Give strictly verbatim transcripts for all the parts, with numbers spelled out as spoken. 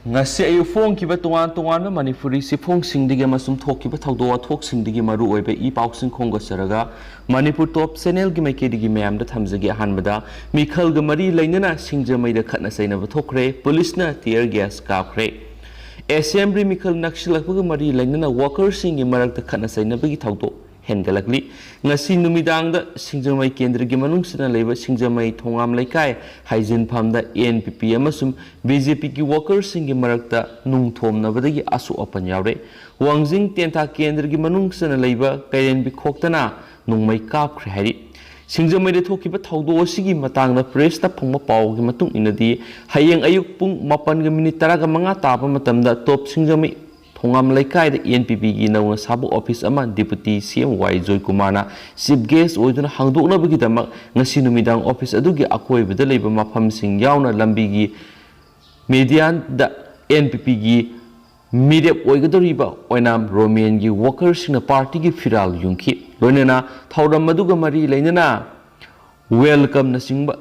ꯉꯁꯤ ꯑꯌꯨꯛ ꯐꯣꯡꯈꯤꯕ ꯇꯣꯉꯥꯟ ꯇꯣꯉꯥꯟꯕ ꯃꯅꯤꯄꯨꯔꯤ ꯆꯦꯐꯣꯡꯁꯤꯡꯗꯒꯤ ꯑꯃꯁꯨꯡ ꯊꯣꯛꯈꯤꯕ ꯊꯧꯗꯣꯛ ꯋꯥꯊꯣꯛꯁꯤꯡꯗꯒꯤ ꯃꯔꯨ ꯑꯣꯏꯕ ꯏ ꯄꯥꯎꯁꯤꯡ ꯈꯣꯝꯒꯠꯆꯔꯒ ꯃꯅꯤꯄꯨꯔ ꯇꯣꯞ ꯆꯦꯅꯦꯜꯒꯤ ꯃꯥꯏꯀꯩꯗꯒꯤ ꯃꯌꯥꯝꯗ ꯊꯝꯖꯒꯦ꯫ ꯑꯍꯥꯟꯕꯗ, ꯃꯤꯈꯜꯒ ꯃꯔꯤ ꯂꯩꯅꯅ ꯁꯤꯡꯖꯃꯩꯗ ꯈꯠꯅ ꯆꯩꯅꯕ ꯊꯣꯛꯈ꯭ꯔꯦ, ꯄꯨꯂꯤꯁꯅ tear gas ꯀꯥꯞꯈ꯭ꯔꯦ꯫ ꯑꯦꯁꯦꯝꯕ꯭ꯂꯤ ꯃꯤꯈꯜ ꯅꯛꯁꯤꯜꯂꯛꯄꯒ ꯃꯔꯤ ꯂꯩꯅꯅ ꯋꯥꯀꯔꯁꯤꯡꯒꯤ ꯃꯔꯛꯇ ꯈꯠꯅ ꯆꯩꯅꯕꯒꯤ ꯊꯧꯗꯣꯛ ꯍꯦꯟꯒꯠꯂꯛꯂꯤ꯫ ꯉꯁꯤ ꯅꯨꯃꯤꯗꯥꯡꯗ ꯁꯤꯡꯖꯃꯩ ꯀꯦꯟꯗ꯭ꯔꯒꯤ ꯃꯅꯨꯡ ꯆꯟꯅ ꯂꯩꯕ ꯁꯤꯡꯖꯃꯩ ꯊꯣꯉꯥꯝ ꯂꯩꯀꯥꯏ ꯍꯥꯏꯖꯤꯟꯐꯝꯗ ꯑꯦꯟ ꯄꯤ ꯄꯤ ꯑꯃꯁꯨꯡ ꯕꯤ ꯖꯦ ꯄꯤꯒꯤ ꯋꯥꯀꯔꯁꯤꯡꯒꯤ ꯃꯔꯛꯇ ꯅꯨꯡ ꯊꯣꯝꯅꯕꯗꯒꯤ ꯑꯁꯣꯛ ꯑꯄꯟ ꯌꯥꯎꯔꯦ꯫ ꯋꯥꯡꯖꯤꯡ ꯇꯦꯟꯊꯥ ꯀꯦꯟꯗ꯭ꯔꯒꯤ ꯃꯅꯨꯡ ꯆꯟꯅ ꯂꯩꯕ ꯀꯩꯔꯦꯟꯕꯤ ꯈꯣꯛꯇꯅ ꯅꯣꯡꯃꯩ ꯀꯥꯞꯈ꯭ꯔꯦ ꯍꯥꯏꯔꯤ꯫ ꯁꯤꯡꯖꯃꯩꯗ ꯊꯣꯛꯈꯤꯕ ꯊꯧꯗꯣꯛ ꯑꯁꯤꯒꯤ ꯃꯇꯥꯡꯗ ꯄ꯭ꯔꯦꯁꯇ ꯐꯪꯕ ꯄꯥꯎꯒꯤ ꯃꯇꯨꯡ ꯏꯟꯅꯗꯤ, ꯍꯌꯦꯡ ꯑꯌꯨꯛ ꯄꯨꯡ ꯃꯥꯄꯟꯒ ꯃꯤꯅꯤꯠ ꯇꯔꯥꯒ ꯃꯉꯥ ꯇꯥꯕ ꯃꯇꯝꯗ ꯇꯣꯞ ꯁꯤꯡꯖꯃꯩ ꯊꯣꯉꯥꯝ ꯂꯩꯀꯥꯏꯗ ꯑꯦꯟ ꯄꯤ ꯄꯤꯒꯤ ꯅꯧꯅ ꯁꯥꯕ ꯑꯣꯐꯤꯁ ꯑꯃ ꯗꯤꯄꯨꯇꯤ ꯁꯤ ꯑꯦꯝ ꯋꯥꯏ ꯖꯣꯏꯀꯨꯃꯥꯔꯅ ꯆꯤꯐ ꯒꯦꯁ ꯑꯣꯏꯗꯨꯅ ꯍꯥꯡꯗꯣꯛꯅꯕꯒꯤꯗꯃꯛ ꯉꯁꯤ ꯅꯨꯃꯤꯗꯥꯡ ꯑꯣꯐꯤꯁ ꯑꯗꯨꯒꯤ ꯑꯀꯣꯏꯕꯗ ꯂꯩꯕ ꯃꯐꯝꯁꯤꯡ ꯌꯥꯎꯅ ꯂꯝꯕꯤꯒꯤ ꯃꯦꯗꯤꯌꯥꯟꯗ ꯑꯦꯟ ꯄꯤ ꯄꯤꯒꯤ ꯃꯤꯔꯦꯞ ꯑꯣꯏꯒꯗꯧꯔꯤꯕ ꯑꯣꯏꯅꯥꯝ ꯔꯣꯃꯦꯟꯒꯤ ꯋꯥꯀꯔꯁꯤꯡꯅ ꯄꯥꯔꯇꯤꯒꯤ ꯐꯤꯔꯥꯜ ꯌꯨꯡꯈꯤ꯫ ꯂꯣꯏꯅꯅ ꯊꯧꯔꯝ ꯑꯗꯨꯒ ꯃꯔꯤ ꯂꯩꯅꯅ ꯋꯦꯜꯀꯝꯅꯆꯤꯡꯕ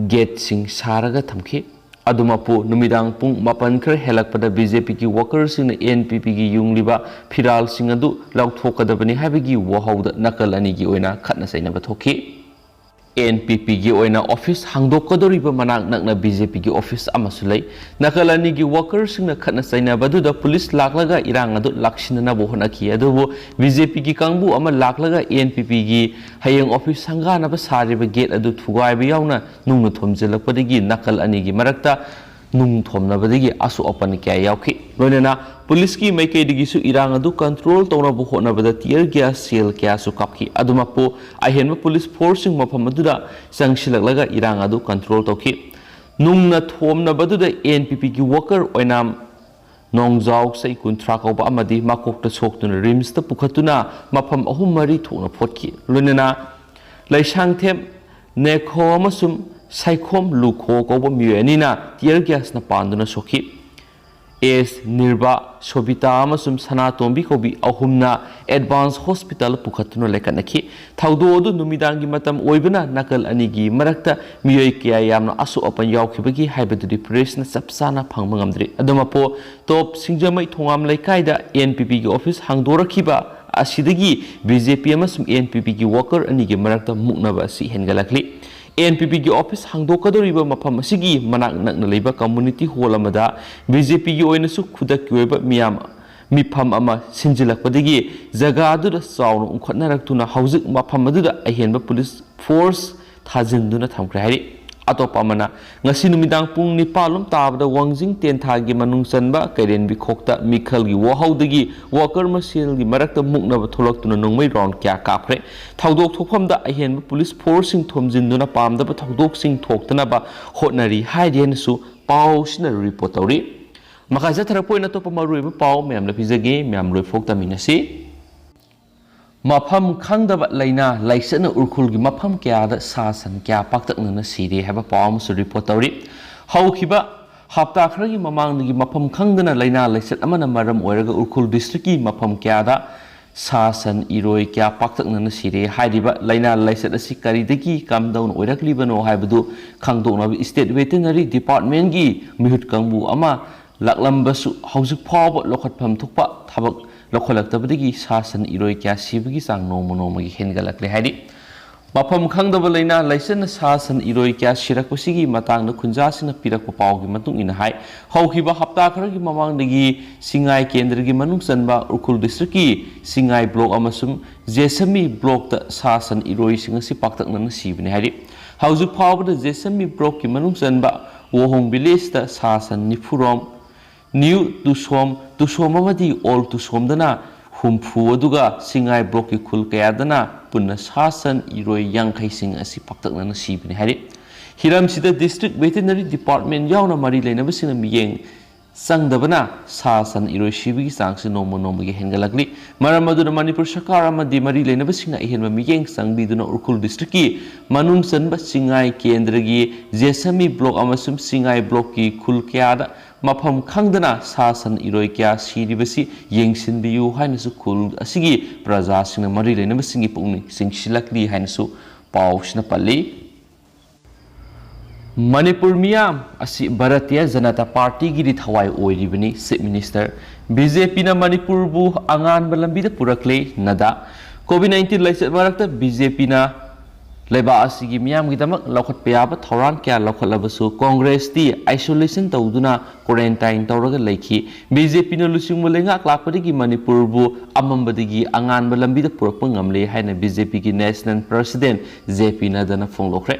ꯒꯦꯠꯁꯤꯡ ꯁꯥꯔꯒ ꯊꯝꯈꯤ꯫ ꯑꯗꯨꯃꯛꯄꯨ ꯅꯨꯃꯤꯗꯥꯡ ꯄꯨꯡ ꯃꯥꯄꯟ ꯈꯔ ꯍꯦꯜꯂꯛꯄꯗ ꯕꯤ ꯖꯦ ꯄꯤꯒꯤ ꯋꯥꯀꯔꯁꯤꯡꯅ ꯑꯦꯟ ꯄꯤ ꯄꯤꯒꯤ ꯌꯨꯡꯂꯤꯕ ꯐꯤꯔꯥꯜꯁꯤꯡ ꯑꯗꯨ ꯂꯧꯊꯣꯛꯀꯗꯕꯅꯤ ꯍꯥꯏꯕꯒꯤ ꯋꯥꯍꯧꯗ ꯅꯥꯀꯜ ꯑꯅꯤꯒꯤ ꯑꯣꯏꯅ ꯈꯠꯅ ꯆꯩꯅꯕ ꯊꯣꯛꯈꯤ꯫ ꯑꯦꯟ ꯄꯤ ꯄꯤꯒꯤ ꯑꯣꯏꯅ ꯑꯣꯐꯤꯁ ꯍꯥꯡꯗꯣꯛꯀꯗꯧꯔꯤꯕ ꯃꯅꯥꯛ ꯅꯛꯅ ꯕꯤ ꯖꯦ ꯄꯤꯒꯤ ꯑꯣꯐꯤꯁ ꯑꯃꯁꯨ ꯂꯩ꯫ ꯅꯥꯀꯜ ꯑꯅꯤꯒꯤ ꯋꯥꯀꯔꯁꯤꯡꯅ ꯈꯠꯅ ꯆꯩꯅꯕꯗꯨꯗ ꯄꯨꯂꯤꯁ ꯂꯥꯛꯂꯒ ꯏꯔꯥꯡ ꯑꯗꯨ ꯂꯥꯛꯁꯤꯟꯅꯅꯕ ꯍꯣꯠꯅꯈꯤ꯫ ꯑꯗꯨꯕꯨ ꯕꯤ ꯖꯦ ꯄꯤꯒꯤ ꯀꯥꯡꯕꯨ ꯑꯃ ꯂꯥꯛꯂꯒ ꯑꯦꯟ ꯄꯤ ꯄꯤꯒꯤ ꯍꯌꯦꯡ ꯑꯣꯐꯤꯁ ꯁꯪꯒꯥꯅꯕ ꯁꯥꯔꯤꯕ ꯒꯦꯠ ꯑꯗꯨ ꯊꯨꯒꯥꯏꯕ ꯌꯥꯎꯅ ꯅꯨꯡꯅ ꯊꯣꯝꯖꯤꯜꯂꯛꯄꯗꯒꯤ ꯅꯥꯀꯜ ꯑꯅꯤꯒꯤ ꯃꯔꯛꯇ ꯅꯨꯡ ꯊꯣꯝꯅꯕꯗꯒꯤ ꯑꯁꯣꯛ ꯑꯄꯟ ꯀꯌꯥ ꯌꯥꯎꯈꯤ꯫ ꯂꯣꯏꯅꯅ ꯄꯨꯂꯤꯁꯀꯤ ꯃꯥꯏꯀꯩꯗꯒꯤꯁꯨ ꯏꯔꯥꯡ ꯑꯗꯨ ꯀꯟꯇ꯭ꯔꯣꯜ ꯇꯧꯅꯕ ꯍꯣꯠꯅꯕꯗ tear gas shell ꯀꯌꯥꯁꯨ ꯀꯥꯞꯈꯤ꯫ ꯑꯗꯨꯃꯛꯄꯨ ꯑꯍꯦꯟꯕ ꯄꯨꯂꯤꯁ ꯐꯣꯔꯁꯁꯤꯡ ꯃꯐꯝ ꯑꯗꯨꯗ ꯆꯪꯁꯤꯜꯂꯛꯂꯒ ꯏꯔꯥꯡ ꯑꯗꯨ ꯀꯟꯇ꯭ꯔꯣꯜ ꯇꯧꯈꯤ꯫ ꯅꯨꯡꯅ ꯊꯣꯝꯅꯕꯗꯨꯗ ꯑꯦꯟ ꯄꯤ ꯄꯤꯒꯤ ꯋꯥꯀꯔ ꯑꯣꯏꯅꯥꯝ ꯅꯣꯡꯖꯥꯎ ꯆꯍꯤ ꯀꯨꯟꯊ꯭ꯔꯥ ꯀꯧꯕ ꯑꯃꯗꯤ ꯃꯀꯣꯛꯇ ꯁꯣꯛꯇꯨꯅ ꯔꯤꯝꯁꯇ ꯄꯨꯈꯠꯇꯨꯅ ꯃꯐꯝ ꯑꯍꯨꯝ ꯃꯔꯤ ꯊꯣꯛꯅ ꯐꯣꯠꯈꯤ꯫ ꯂꯣꯏꯅꯅ ꯂꯩꯁꯥꯡꯊꯦꯝ ꯅꯦꯈꯣ ꯑꯃꯁꯨꯡ ꯁꯥꯏꯈꯣꯝ ꯂꯨꯈꯣ ꯀꯧꯕ ꯃꯤꯑꯣꯏ ꯑꯅꯤꯅ tear gasꯅ ꯄꯥꯟꯗꯨꯅ ꯁꯣꯛꯈꯤ꯫ ꯑꯦꯁ ꯅꯤꯔꯕꯥ, ꯁꯣꯕꯤꯇꯥ ꯑꯃꯁꯨꯡ ꯁꯅꯥꯇꯣꯝꯕꯤ ꯀꯧꯕꯤ ꯑꯍꯨꯝꯅ ꯑꯦꯗꯚꯥꯟꯁ ꯍꯣꯁꯄꯤꯇꯥꯜ ꯄꯨꯈꯠꯇꯨꯅ ꯂꯩꯈꯠꯅꯈꯤ꯫ ꯊꯧꯗꯣꯛ ꯑꯗꯨ ꯅꯨꯃꯤꯗꯥꯡꯒꯤ ꯃꯇꯝ ꯑꯣꯏꯕꯅ ꯅꯥꯀꯜ ꯑꯅꯤꯒꯤ ꯃꯔꯛꯇ ꯃꯤꯑꯣꯏ ꯀꯌꯥ ꯌꯥꯝꯅ ꯑꯁꯣꯛ ꯑꯄꯟ ꯌꯥꯎꯈꯤꯕꯒꯦ ꯍꯥꯏꯕꯗꯨꯗꯤ ꯄ꯭ꯔꯦꯁꯅ ꯆꯞ ꯆꯥꯅ ꯐꯪꯕ ꯉꯝꯗ꯭ꯔꯤ꯫ ꯑꯗꯨꯃꯛꯄꯨ, ꯇꯣꯞ ꯁꯤꯡꯖꯃꯩ ꯊꯣꯉꯥꯝ ꯂꯩꯀꯥꯏꯗ ꯑꯦꯟ ꯄꯤ ꯄꯤꯒꯤ ꯑꯣꯐꯤꯁ ꯍꯥꯡꯗꯣꯔꯛꯈꯤꯕ ꯑꯁꯤꯗꯒꯤ ꯕꯤ ꯖꯦ ꯄꯤ ꯑꯃꯁꯨꯡ ꯑꯦꯟ ꯄꯤ ꯄꯤꯒꯤ ꯋꯥꯀꯔ ꯑꯅꯤꯒꯤ ꯃꯔꯛꯇ ꯃꯨꯛꯅꯕ ꯑꯁꯤ ꯍꯦꯟꯒꯠꯂꯛꯂꯤ꯫ ꯑꯦꯟ ꯄꯤ ꯄꯤꯒꯤ ꯑꯣꯐꯤꯁ ꯍꯥꯡꯗꯣꯛꯀꯗꯧꯔꯤꯕ ꯃꯐꯝ ꯑꯁꯤꯒꯤ ꯃꯅꯥꯛ ꯅꯛꯅ ꯂꯩꯕ ꯀꯝꯃꯨꯅꯤꯇꯤ ꯍꯣꯜ ꯑꯃꯗ ꯕꯤ ꯖꯦ ꯄꯤꯒꯤ ꯑꯣꯏꯅꯁꯨ ꯈꯨꯗꯛꯀꯤ ꯑꯣꯏꯕ ꯃꯤꯌꯥꯝ ꯃꯤꯐꯝ ꯑꯃ ꯁꯤꯟꯖꯤꯜꯂꯛꯄꯗꯒꯤ ꯖꯒꯥ ꯑꯗꯨꯗ ꯆꯥꯎꯅ ꯎꯪꯈꯠꯅꯔꯛꯇꯨꯅ ꯍꯧꯖꯤꯛ ꯃꯐꯝ ꯑꯗꯨꯗ ꯑꯍꯦꯟꯕ ꯄꯨꯂꯤꯁ ꯐꯣꯔꯁ ꯊꯥꯖꯤꯟꯗꯨꯅ ꯊꯝꯈ꯭ꯔꯦ ꯍꯥꯏꯔꯤ꯫ ꯑꯇꯣꯞꯄ ꯑꯃꯅ, ꯉꯁꯤ ꯅꯨꯃꯤꯗꯥꯡ ꯄꯨꯡ ꯅꯤꯄꯥꯜ ꯂꯣꯝ ꯇꯥꯕꯗ ꯋꯥꯡꯖꯤꯡ ꯇꯦꯟꯊꯥꯒꯤ ꯃꯅꯨꯡ ꯆꯟꯕ ꯀꯩꯔꯦꯟꯕꯤꯈꯣꯛꯇ ꯃꯤꯈꯜꯒꯤ ꯋꯥꯍꯧꯗꯒꯤ ꯋꯥꯀꯔ ꯃꯁꯦꯜꯒꯤ ꯃꯔꯛꯇ ꯃꯨꯛꯅꯕ ꯊꯣꯛꯂꯛꯇꯨꯅ ꯅꯣꯡꯃꯩ ꯔꯥꯎꯟ ꯀꯌꯥ ꯀꯥꯞꯈ꯭ꯔꯦ꯫ ꯊꯧꯗꯣꯛ ꯊꯣꯛꯐꯝꯗ ꯑꯍꯦꯟꯕ ꯄꯨꯂꯤꯁ ꯐꯣꯔꯁꯁꯤꯡ ꯊꯣꯝꯖꯤꯟꯗꯨꯅ ꯄꯥꯝꯗꯕ ꯊꯧꯗꯣꯛꯁꯤꯡ ꯊꯣꯛꯇꯅꯕ ꯍꯣꯠꯅꯔꯤ ꯍꯥꯏꯔꯤ ꯍꯥꯏꯅꯁꯨ ꯄꯥꯎꯁꯤꯅ ꯔꯤꯄꯣꯔꯠ ꯇꯧꯔꯤ꯫ ꯃꯈꯥ ꯆꯠꯊꯔꯛꯄ ꯑꯣꯏꯅ ꯑꯇꯣꯞꯄ ꯃꯔꯨꯑꯣꯏꯕ ꯄꯥꯎ ꯃꯌꯥꯝ ꯂꯧꯕꯤꯖꯒꯦ, ꯃꯌꯥꯝ ꯂꯣꯏꯐꯥꯎ ꯇꯥꯃꯤꯟꯅꯁꯤ꯫ ꯃꯐꯝ ꯈꯪꯗꯕ ꯂꯥꯏꯅꯥ ꯂꯥꯏꯆꯠꯅ ꯎꯔꯈꯨꯜꯒꯤ ꯃꯐꯝ ꯀꯌꯥꯗ ꯁꯥ ꯁꯟ ꯀꯌꯥ ꯄꯥꯛꯇꯛꯅꯅ ꯁꯤꯔꯦ ꯍꯥꯏꯕ ꯄꯥꯎ ꯑꯃꯁꯨ ꯔꯤꯄꯣꯔꯠ ꯇꯧꯔꯤ꯫ ꯍꯧꯈꯤꯕ ꯍꯞꯇꯥ ꯈꯔꯒꯤ ꯃꯃꯥꯡꯗꯒꯤ ꯃꯐꯝ ꯈꯪꯗꯅ ꯂꯥꯏꯅꯥ ꯂꯥꯏꯆꯠ ꯑꯃꯅ ꯃꯔꯝ ꯑꯣꯏꯔꯒ ꯎꯔꯈꯨꯜ ꯗꯤꯁꯇ꯭ꯔꯤꯛꯀꯤ ꯃꯐꯝ ꯀꯌꯥꯗ ꯁꯥ ꯁꯟ ꯏꯔꯣꯏ ꯀꯌꯥ ꯄꯥꯛꯇꯛꯅꯅ ꯁꯤꯔꯦ꯫ ꯍꯥꯏꯔꯤꯕ ꯂꯥꯏꯅꯥ ꯂꯥꯏꯆꯠ ꯑꯁꯤ ꯀꯔꯤꯗꯒꯤ ꯀꯝꯗꯧꯅ ꯑꯣꯏꯔꯛꯂꯤꯕꯅꯣ ꯍꯥꯏꯕꯗꯨ ꯈꯪꯗꯣꯛꯅꯕ ꯏꯁꯇꯦꯠ ꯚꯦꯇꯦꯅꯔꯤ ꯗꯤꯄꯥꯔꯠꯃꯦꯟꯒꯤ ꯃꯤꯍꯨꯠ ꯀꯥꯡꯕꯨ ꯑꯃ ꯂꯥꯛꯂꯝꯕꯁꯨ ꯍꯧꯖꯤꯛ ꯐꯥꯎꯕ ꯂꯧꯈꯠꯐꯝ ꯊꯣꯛꯄ ꯊꯕꯛ ꯂꯧꯈꯠꯂꯛꯇꯕꯗꯒꯤ ꯁꯥ ꯁꯟ ꯏꯔꯣꯏ ꯀꯌꯥ ꯁꯤꯕꯒꯤ ꯆꯥꯡ ꯅꯣꯡꯃ ꯅꯣꯡꯃꯒꯤ ꯍꯦꯟꯒꯠꯂꯛꯂꯦ ꯍꯥꯏꯔꯤ꯫ ꯃꯐꯝ ꯈꯪꯗꯕ ꯂꯥꯏꯅꯥ ꯂꯥꯏꯆꯠꯅ ꯁꯥ ꯁꯟ ꯏꯔꯣꯏ ꯀꯌꯥ ꯁꯤꯔꯛꯄꯁꯤꯒꯤ ꯃꯇꯥꯡꯗ ꯈꯨꯟꯖꯥꯁꯤꯡꯅ ꯄꯤꯔꯛꯄ ꯄꯥꯎꯒꯤ ꯃꯇꯨꯡ ꯏꯟꯅ ꯍꯥꯏ, ꯍꯧꯈꯤꯕ ꯍꯞꯇꯥ ꯈꯔꯒꯤ ꯃꯃꯥꯡꯗꯒꯤ ꯁꯤꯡꯉꯥꯏ ꯀꯦꯟꯗ꯭ꯔꯒꯤ ꯃꯅꯨꯡ ꯆꯟꯕ ꯎꯈ꯭ꯔꯨꯜ ꯗꯤꯁꯇ꯭ꯔꯤꯛꯀꯤ ꯁꯤꯡꯉꯥꯏ ꯕ꯭ꯂꯣꯛ ꯑꯃꯁꯨꯡ ꯖꯦꯁꯃꯤ ꯕ꯭ꯂꯣꯛꯇ ꯁꯥ ꯁꯟ ꯏꯔꯣꯏꯁꯤꯡ ꯑꯁꯤ ꯄꯥꯛꯇꯛꯅꯅ ꯁꯤꯕꯅꯤ ꯍꯥꯏꯔꯤ꯫ ꯍꯧꯖꯤꯛ ꯐꯥꯎꯕꯗ ꯖꯦꯁꯃꯤ ꯕ꯭ꯂꯣꯛꯀꯤ ꯃꯅꯨꯡ ꯆꯟꯕ ꯋꯥꯍꯣꯡ ꯚꯤꯂꯦꯖꯇ ꯁꯥ ꯁꯟ ꯅꯤꯐꯨꯔꯣꯝ, ꯅ꯭ꯌꯨ ꯇꯨꯁꯣꯝ, ꯇꯨꯁꯣꯝ ꯑꯃꯗꯤ ꯑꯣꯜ ꯇꯨꯁꯣꯝꯗꯅ ꯍꯨꯝꯐꯨ, ꯑꯗꯨꯒ ꯁꯤꯡꯉꯥꯏ ꯕ꯭ꯂꯣꯛꯀꯤ ꯈꯨꯜ ꯀꯌꯥꯗꯅ ꯄꯨꯟꯅ ꯁꯥ ꯁꯟ ꯏꯔꯣꯏ ꯌꯥꯡꯈꯩꯁꯤꯡ ꯑꯁꯤ ꯄꯥꯛꯇꯛꯅꯅ ꯁꯤꯕꯅꯤ ꯍꯥꯏꯔꯤ꯫ ꯍꯤꯔꯝꯁꯤꯗ ꯗꯤꯁꯇ꯭ꯔꯤꯛ ꯚꯦꯇꯦꯅꯔꯤ ꯗꯤꯄꯥꯔꯠꯃꯦꯟ ꯌꯥꯎꯅ ꯃꯔꯤ ꯂꯩꯅꯕꯁꯤꯡꯅ ꯃꯤꯠꯌꯦꯡ ꯆꯪꯗꯕꯅ ꯁꯥ ꯁꯟ ꯏꯔꯣꯏ ꯁꯤꯕꯒꯤ ꯆꯥꯡꯁꯤ ꯅꯣꯡꯃ ꯅꯣꯡꯃꯒꯤ ꯍꯦꯟꯒꯠꯂꯛꯂꯤ꯫ ꯃꯔꯝ ꯑꯗꯨꯅ ꯃꯅꯤꯄꯨꯔ ꯁꯔꯀꯥꯔ ꯑꯃꯗꯤ ꯃꯔꯤ ꯂꯩꯅꯕꯁꯤꯡꯅ ꯑꯍꯦꯟꯕ ꯃꯤꯠꯌꯦꯡ ꯆꯪꯕꯤꯗꯨꯅ ꯎꯈ꯭ꯔꯨꯜ ꯗꯤꯁꯇ꯭ꯔꯤꯛꯀꯤ ꯃꯅꯨꯡ ꯆꯟꯕ ꯁꯤꯡꯉꯥꯏ ꯀꯦꯟꯗ꯭ꯔꯒꯤ ꯖꯦꯁꯃꯤ ꯕ꯭ꯂꯣꯛ ꯑꯃꯁꯨꯡ ꯁꯤꯡꯉꯥꯏ ꯕ꯭ꯂꯣꯛꯀꯤ ꯈꯨꯜ ꯀꯌꯥꯗ ꯃꯐꯝ ꯈꯪꯗꯅ ꯁꯥ ꯁꯟ ꯏꯔꯣꯏ ꯀꯌꯥ ꯁꯤꯔꯤꯕꯁꯤ ꯌꯦꯡꯁꯤꯟꯕꯤꯌꯨ ꯍꯥꯏꯅꯁꯨ ꯈꯨꯜ ꯑꯁꯤꯒꯤ ꯄ꯭ꯔꯖꯥꯁꯤꯡꯅ ꯃꯔꯤ ꯂꯩꯅꯕꯁꯤꯡꯒꯤ ꯄꯨꯛꯅꯤꯡ ꯆꯤꯡꯁꯤꯜꯂꯛꯂꯤ ꯍꯥꯏꯅꯁꯨ ꯄꯥꯎꯁꯤꯅ ꯄꯜꯂꯤ꯫ ꯃꯅꯤꯄꯨꯔ ꯃꯤꯌꯥꯝ ꯑꯁꯤ ꯚꯥꯔꯇꯤꯌ ꯖꯅꯇꯥ ꯄꯥꯔꯇꯤꯒꯤꯗꯤ ꯊꯋꯥꯏ ꯑꯣꯏꯔꯤꯕꯅꯤ꯫ ꯆꯤꯐ ꯃꯤꯅꯤꯁꯇꯔ, ꯕꯤ ꯖꯦ ꯄꯤꯅ ꯃꯅꯤꯄꯨꯔꯕꯨ ꯑꯉꯥꯟꯕ ꯂꯝꯕꯤꯗ ꯄꯨꯔꯛꯂꯦ꯫ ꯅꯗꯥ, ꯀꯣꯚꯤꯗ ꯅꯥꯏꯟꯇꯤꯟ ꯂꯥꯏꯆꯠ ꯃꯔꯛꯇ ꯕꯤ ꯖꯦ ꯄꯤꯅ ꯂꯩꯕꯥꯛ ꯑꯁꯤꯒꯤ ꯃꯤꯌꯥꯝꯒꯤꯗꯃꯛ ꯂꯧꯈꯠꯄ ꯌꯥꯕ ꯊꯧꯔꯥꯡ ꯀꯌꯥ ꯂꯧꯈꯠꯂꯕꯁꯨ ꯀꯣꯡꯒ꯭ꯔꯦꯁꯇꯤ ꯑꯥꯏꯁꯣꯂꯦꯁꯟ ꯇꯧꯗꯨꯅ ꯀ꯭ꯋꯥꯔꯦꯟꯇꯥꯏꯟ ꯇꯧꯔꯒ ꯂꯩꯈꯤ꯫ ꯕꯤ ꯖꯦ ꯄꯤꯅ ꯂꯨꯆꯤꯡꯕ ꯂꯩꯉꯥꯛ ꯂꯥꯛꯄꯗꯒꯤ ꯃꯅꯤꯄꯨꯔꯕꯨ ꯑꯃꯝꯕꯗꯒꯤ ꯑꯉꯥꯟꯕ ꯂꯝꯕꯤꯗ ꯄꯨꯔꯛꯄ ꯉꯝꯂꯦ ꯍꯥꯏꯅ ꯕꯤ ꯖꯦ ꯄꯤꯒꯤ ꯅꯦꯁꯅꯦꯜ ꯄ꯭ꯔꯁꯤꯗꯦꯟ ꯖꯦ ꯄꯤ ꯅꯗ꯭ꯗꯥꯅ ꯐꯣꯡꯗꯣꯛꯈ꯭ꯔꯦ꯫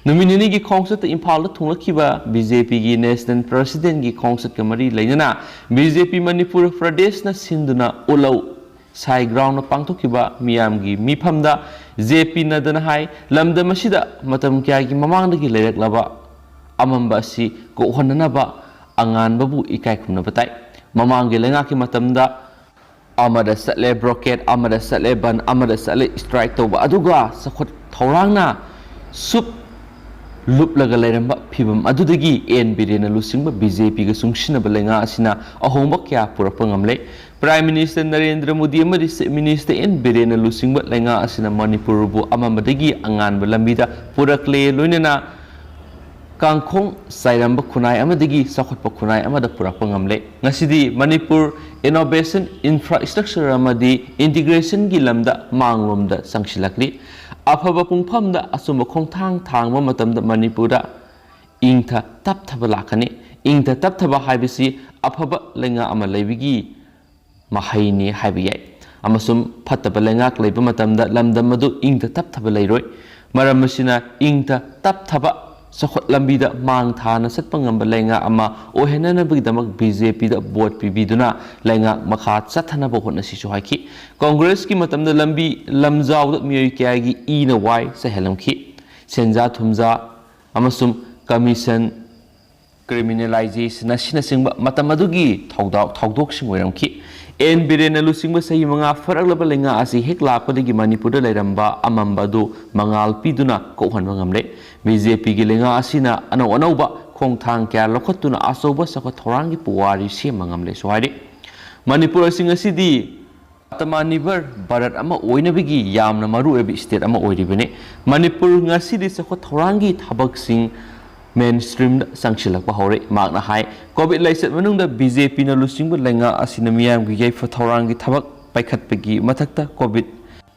ꯅꯨꯃꯤꯠ ꯅꯤꯅꯤꯒꯤ ꯈꯣꯡꯆꯠꯇ ꯏꯝꯐꯥꯜꯗ ꯊꯨꯡꯂꯛꯈꯤꯕ ꯕꯤ ꯖꯦ ꯄꯤꯒꯤ ꯅꯦꯁꯅꯦꯜ ꯄ꯭ꯔꯁꯤꯗꯦꯟꯒꯤ ꯈꯣꯡꯆꯠꯀ ꯃꯔꯤ ꯂꯩꯅꯅ ꯕꯤ ꯖꯦ ꯄꯤ ꯃꯅꯤꯄꯨꯔ ꯄ꯭ꯔꯗꯦꯁꯅ ꯁꯤꯟꯗꯨꯅ ꯎꯠꯂꯧ ꯁꯥꯏ ꯒ꯭ꯔꯥꯎꯟꯗ ꯄꯥꯡꯊꯣꯛꯈꯤꯕ ꯃꯤꯌꯥꯝꯒꯤ ꯃꯤꯐꯝꯗ ꯖꯦ ꯄꯤ ꯅꯗ꯭ꯗꯥꯅ ꯍꯥꯏ, ꯂꯝꯗꯝ ꯑꯁꯤꯗ ꯃꯇꯝ ꯀꯌꯥꯒꯤ ꯃꯃꯥꯡꯗꯒꯤ ꯂꯩꯔꯛꯂꯕ ꯑꯃꯝꯕ ꯑꯁꯤ ꯀꯣꯛꯍꯟꯅꯅꯕ ꯑꯉꯥꯟꯕꯕꯨ ꯏꯀꯥꯏ ꯈꯨꯝꯅꯕ ꯇꯥꯏ꯫ ꯃꯃꯥꯡꯒꯤ ꯂꯩꯉꯥꯛꯀꯤ ꯃꯇꯝꯗ ꯑꯃꯗ ꯆꯠꯂꯦ ꯕ꯭ꯂꯣꯀꯦꯠ, ꯑꯃꯗ ꯆꯠꯂꯦ ꯕꯟ, ꯑꯃꯗ ꯆꯠꯂꯦ ꯁ꯭ꯇ꯭ꯔꯥꯏꯛ ꯇꯧꯕ, ꯑꯗꯨꯒ ꯆꯥꯎꯈꯠ ꯊꯧꯔꯥꯡꯅ ꯁꯨꯞ ꯂꯨꯞꯂꯒ ꯂꯩꯔꯝꯕ ꯐꯤꯚꯝ ꯑꯗꯨꯗꯒꯤ ꯑꯦꯟ ꯕꯤꯔꯦꯟꯅ ꯂꯨꯆꯤꯡꯕ ꯕꯤ ꯖꯦ ꯄꯤꯒ ꯆꯨꯡꯁꯤꯟꯅꯕ ꯂꯩꯉꯥꯛ ꯑꯁꯤꯅ ꯑꯍꯣꯡꯕ ꯀꯌꯥ ꯄꯨꯔꯛꯄ ꯉꯝꯂꯦ꯫ ꯄ꯭ꯔꯥꯏꯝ ꯃꯤꯅꯤꯁꯇꯔ ꯅꯔꯦꯟꯗ꯭ꯔ ꯃꯣꯗꯤ ꯑꯃꯗꯤ ꯆꯤꯐ ꯃꯤꯅꯤꯁꯇꯔ ꯑꯦꯟ ꯕꯤꯔꯦꯟꯅ ꯂꯨꯆꯤꯡꯕ ꯂꯩꯉꯥꯛ ꯑꯁꯤꯅ ꯃꯅꯤꯄꯨꯔꯕꯨ ꯑꯃꯝꯕꯗꯒꯤ ꯑꯉꯥꯟꯕ ꯂꯝꯕꯤꯗ ꯄꯨꯔꯛꯂꯦ, ꯂꯣꯏꯅꯅ ꯀꯥꯡꯈꯣꯡ ꯆꯥꯏꯔꯝꯕ ꯈꯨꯟꯅꯥꯏ ꯑꯃꯗꯒꯤ ꯆꯥꯎꯈꯠꯄ ꯈꯨꯟꯅꯥꯏ ꯑꯃꯗ ꯄꯨꯔꯛꯄ ꯉꯝꯂꯦ꯫ ꯉꯁꯤꯗꯤ ꯃꯅꯤꯄꯨꯔ ꯏꯅꯣꯚꯦꯁꯟ, ꯏꯟꯐ꯭ꯔꯥꯁ꯭ꯇ꯭ꯔꯛꯆꯔ ꯑꯃꯗꯤ ꯏꯟꯇꯤꯒ꯭ꯔꯦꯁꯟꯒꯤ ꯂꯝꯗ ꯃꯥꯡꯂꯣꯝꯗ ꯆꯪꯁꯤꯜꯂꯛꯂꯤ꯫ ꯑꯐꯕ ꯄꯨꯡꯐꯝꯗ ꯑꯆꯨꯝꯕ ꯈꯣꯡꯊꯥꯡ ꯊꯥꯡꯕ ꯃꯇꯝꯗ ꯃꯅꯤꯄꯨꯔꯗ ꯏꯪꯊ ꯇꯞꯊꯕ ꯂꯥꯛꯀꯅꯤ꯫ ꯏꯪꯊ ꯇꯞꯊꯕ ꯍꯥꯏꯕꯁꯤ ꯑꯐꯕ ꯂꯩꯉꯥꯛ ꯑꯃ ꯂꯩꯕꯒꯤ ꯃꯍꯩꯅꯤ ꯍꯥꯏꯕ ꯌꯥꯏ꯫ ꯑꯃꯁꯨꯡ ꯐꯠꯇꯕ ꯂꯩꯉꯥꯛ ꯂꯩꯕ ꯃꯇꯝꯗ ꯂꯝꯗꯝ ꯑꯗꯨ ꯏꯪꯇ ꯇꯞꯊꯕ ꯂꯩꯔꯣꯏ꯫ ꯃꯔꯝ ꯑꯁꯤꯅ ꯏꯪꯇ ꯇꯞꯊꯕ ꯆꯥꯎꯈꯠ ꯂꯝꯕꯤꯗ ꯃꯥꯡ ꯊꯥꯅ ꯆꯠꯄ ꯉꯝꯕ ꯂꯩꯉꯥꯛ ꯑꯃ ꯑꯣꯏꯍꯟꯅꯅꯕꯒꯤꯗꯃꯛ ꯕꯤ ꯖꯦ ꯄꯤꯗ ꯚꯣꯠ ꯄꯤꯕꯤꯗꯨꯅ ꯂꯩꯉꯥꯛ ꯃꯈꯥ ꯆꯠꯊꯅꯕ ꯍꯣꯠꯅꯁꯤꯁꯨ ꯍꯥꯏꯈꯤ꯫ ꯀꯣꯡꯒ꯭ꯔꯦꯁꯀꯤ ꯃꯇꯝꯗ ꯂꯝꯕꯤ ꯂꯝꯖꯥꯎꯗ ꯃꯤꯑꯣꯏ ꯀꯌꯥꯒꯤ ꯏꯅ ꯋꯥꯏ ꯆꯥꯏꯍꯜꯂꯝꯈꯤ꯫ ꯁꯦꯟꯖꯥ ꯊꯨꯝꯖꯥ ꯑꯃꯁꯨꯡ ꯀꯃꯤꯁꯟ ꯀ꯭ꯔꯤꯃꯤꯅꯦꯂꯥꯏꯖꯦꯁꯟ ꯑꯁꯤꯅꯆꯤꯡꯕ ꯃꯇꯝ ꯑꯗꯨꯒꯤ ꯊꯧꯗꯥꯎ ꯊꯧꯗꯣꯛꯁꯤꯡ ꯑꯣꯏꯔꯝꯈꯤ꯫ ꯑꯦꯟ ꯕꯤꯔꯦꯟꯅ ꯂꯨꯆꯤꯡꯕ ꯆꯍꯤ ꯃꯉꯥ ꯐꯥꯔꯛꯂꯕ ꯂꯩꯉꯥꯛ ꯑꯁꯤ ꯍꯦꯛ ꯂꯥꯛꯄꯗꯒꯤ ꯃꯅꯤꯄꯨꯔꯗ ꯂꯩꯔꯝꯕ ꯑꯃꯝꯕ ꯑꯗꯨ ꯃꯉꯥꯜ ꯄꯤꯗꯨꯅ ꯀꯣꯛꯍꯟꯕ ꯉꯝꯂꯦ꯫ ꯕꯤ ꯖꯦ ꯄꯤꯒꯤ ꯂꯩꯉꯥꯛ ꯑꯁꯤꯅ ꯑꯅꯧ ꯑꯅꯧꯕ ꯈꯣꯡꯊꯥꯡ ꯀꯌꯥ ꯂꯧꯈꯠꯇꯨꯅ ꯑꯆꯧꯕ ꯆꯥꯎꯈꯠ ꯊꯧꯔꯥꯡꯒꯤ ꯄꯨꯋꯥꯔꯤ ꯁꯦꯝꯕ ꯉꯝꯂꯦꯁꯨ ꯍꯥꯏꯔꯤ꯫ ꯃꯅꯤꯄꯨꯔ ꯑꯁꯤ ꯉꯁꯤꯗꯤ ꯑꯥꯇꯃꯅꯤꯔꯚꯔ ꯚꯥꯔꯠ ꯑꯃ ꯑꯣꯏꯅꯕꯒꯤ ꯌꯥꯝꯅ ꯃꯔꯨꯑꯣꯏꯕ state ꯑꯃ ꯑꯣꯏꯔꯤꯕꯅꯤ꯫ ꯃꯅꯤꯄꯨꯔ ꯉꯁꯤꯗꯤ ꯆꯥꯎꯈꯠ ꯊꯧꯔꯥꯡꯒꯤ ꯊꯕꯛꯁꯤꯡ mainstreamꯗ ꯆꯪꯁꯤꯜꯂꯛꯄ ꯍꯧꯔꯦ꯫ ꯃꯍꯥꯛꯅ ꯍꯥꯏ, COVID ꯂꯥꯏꯆꯠ ꯃꯅꯨꯡꯗ BJPꯅ ꯂꯨꯆꯤꯡꯕ ꯂꯩꯉꯥꯛ ꯑꯁꯤꯅ ꯃꯤꯌꯥꯝꯒꯤ ꯌꯥꯏꯐ ꯊꯧꯔꯥꯡꯒꯤ ꯊꯕꯛ ꯄꯥꯏꯈꯠꯄꯒꯤ ꯃꯊꯛꯇ COVID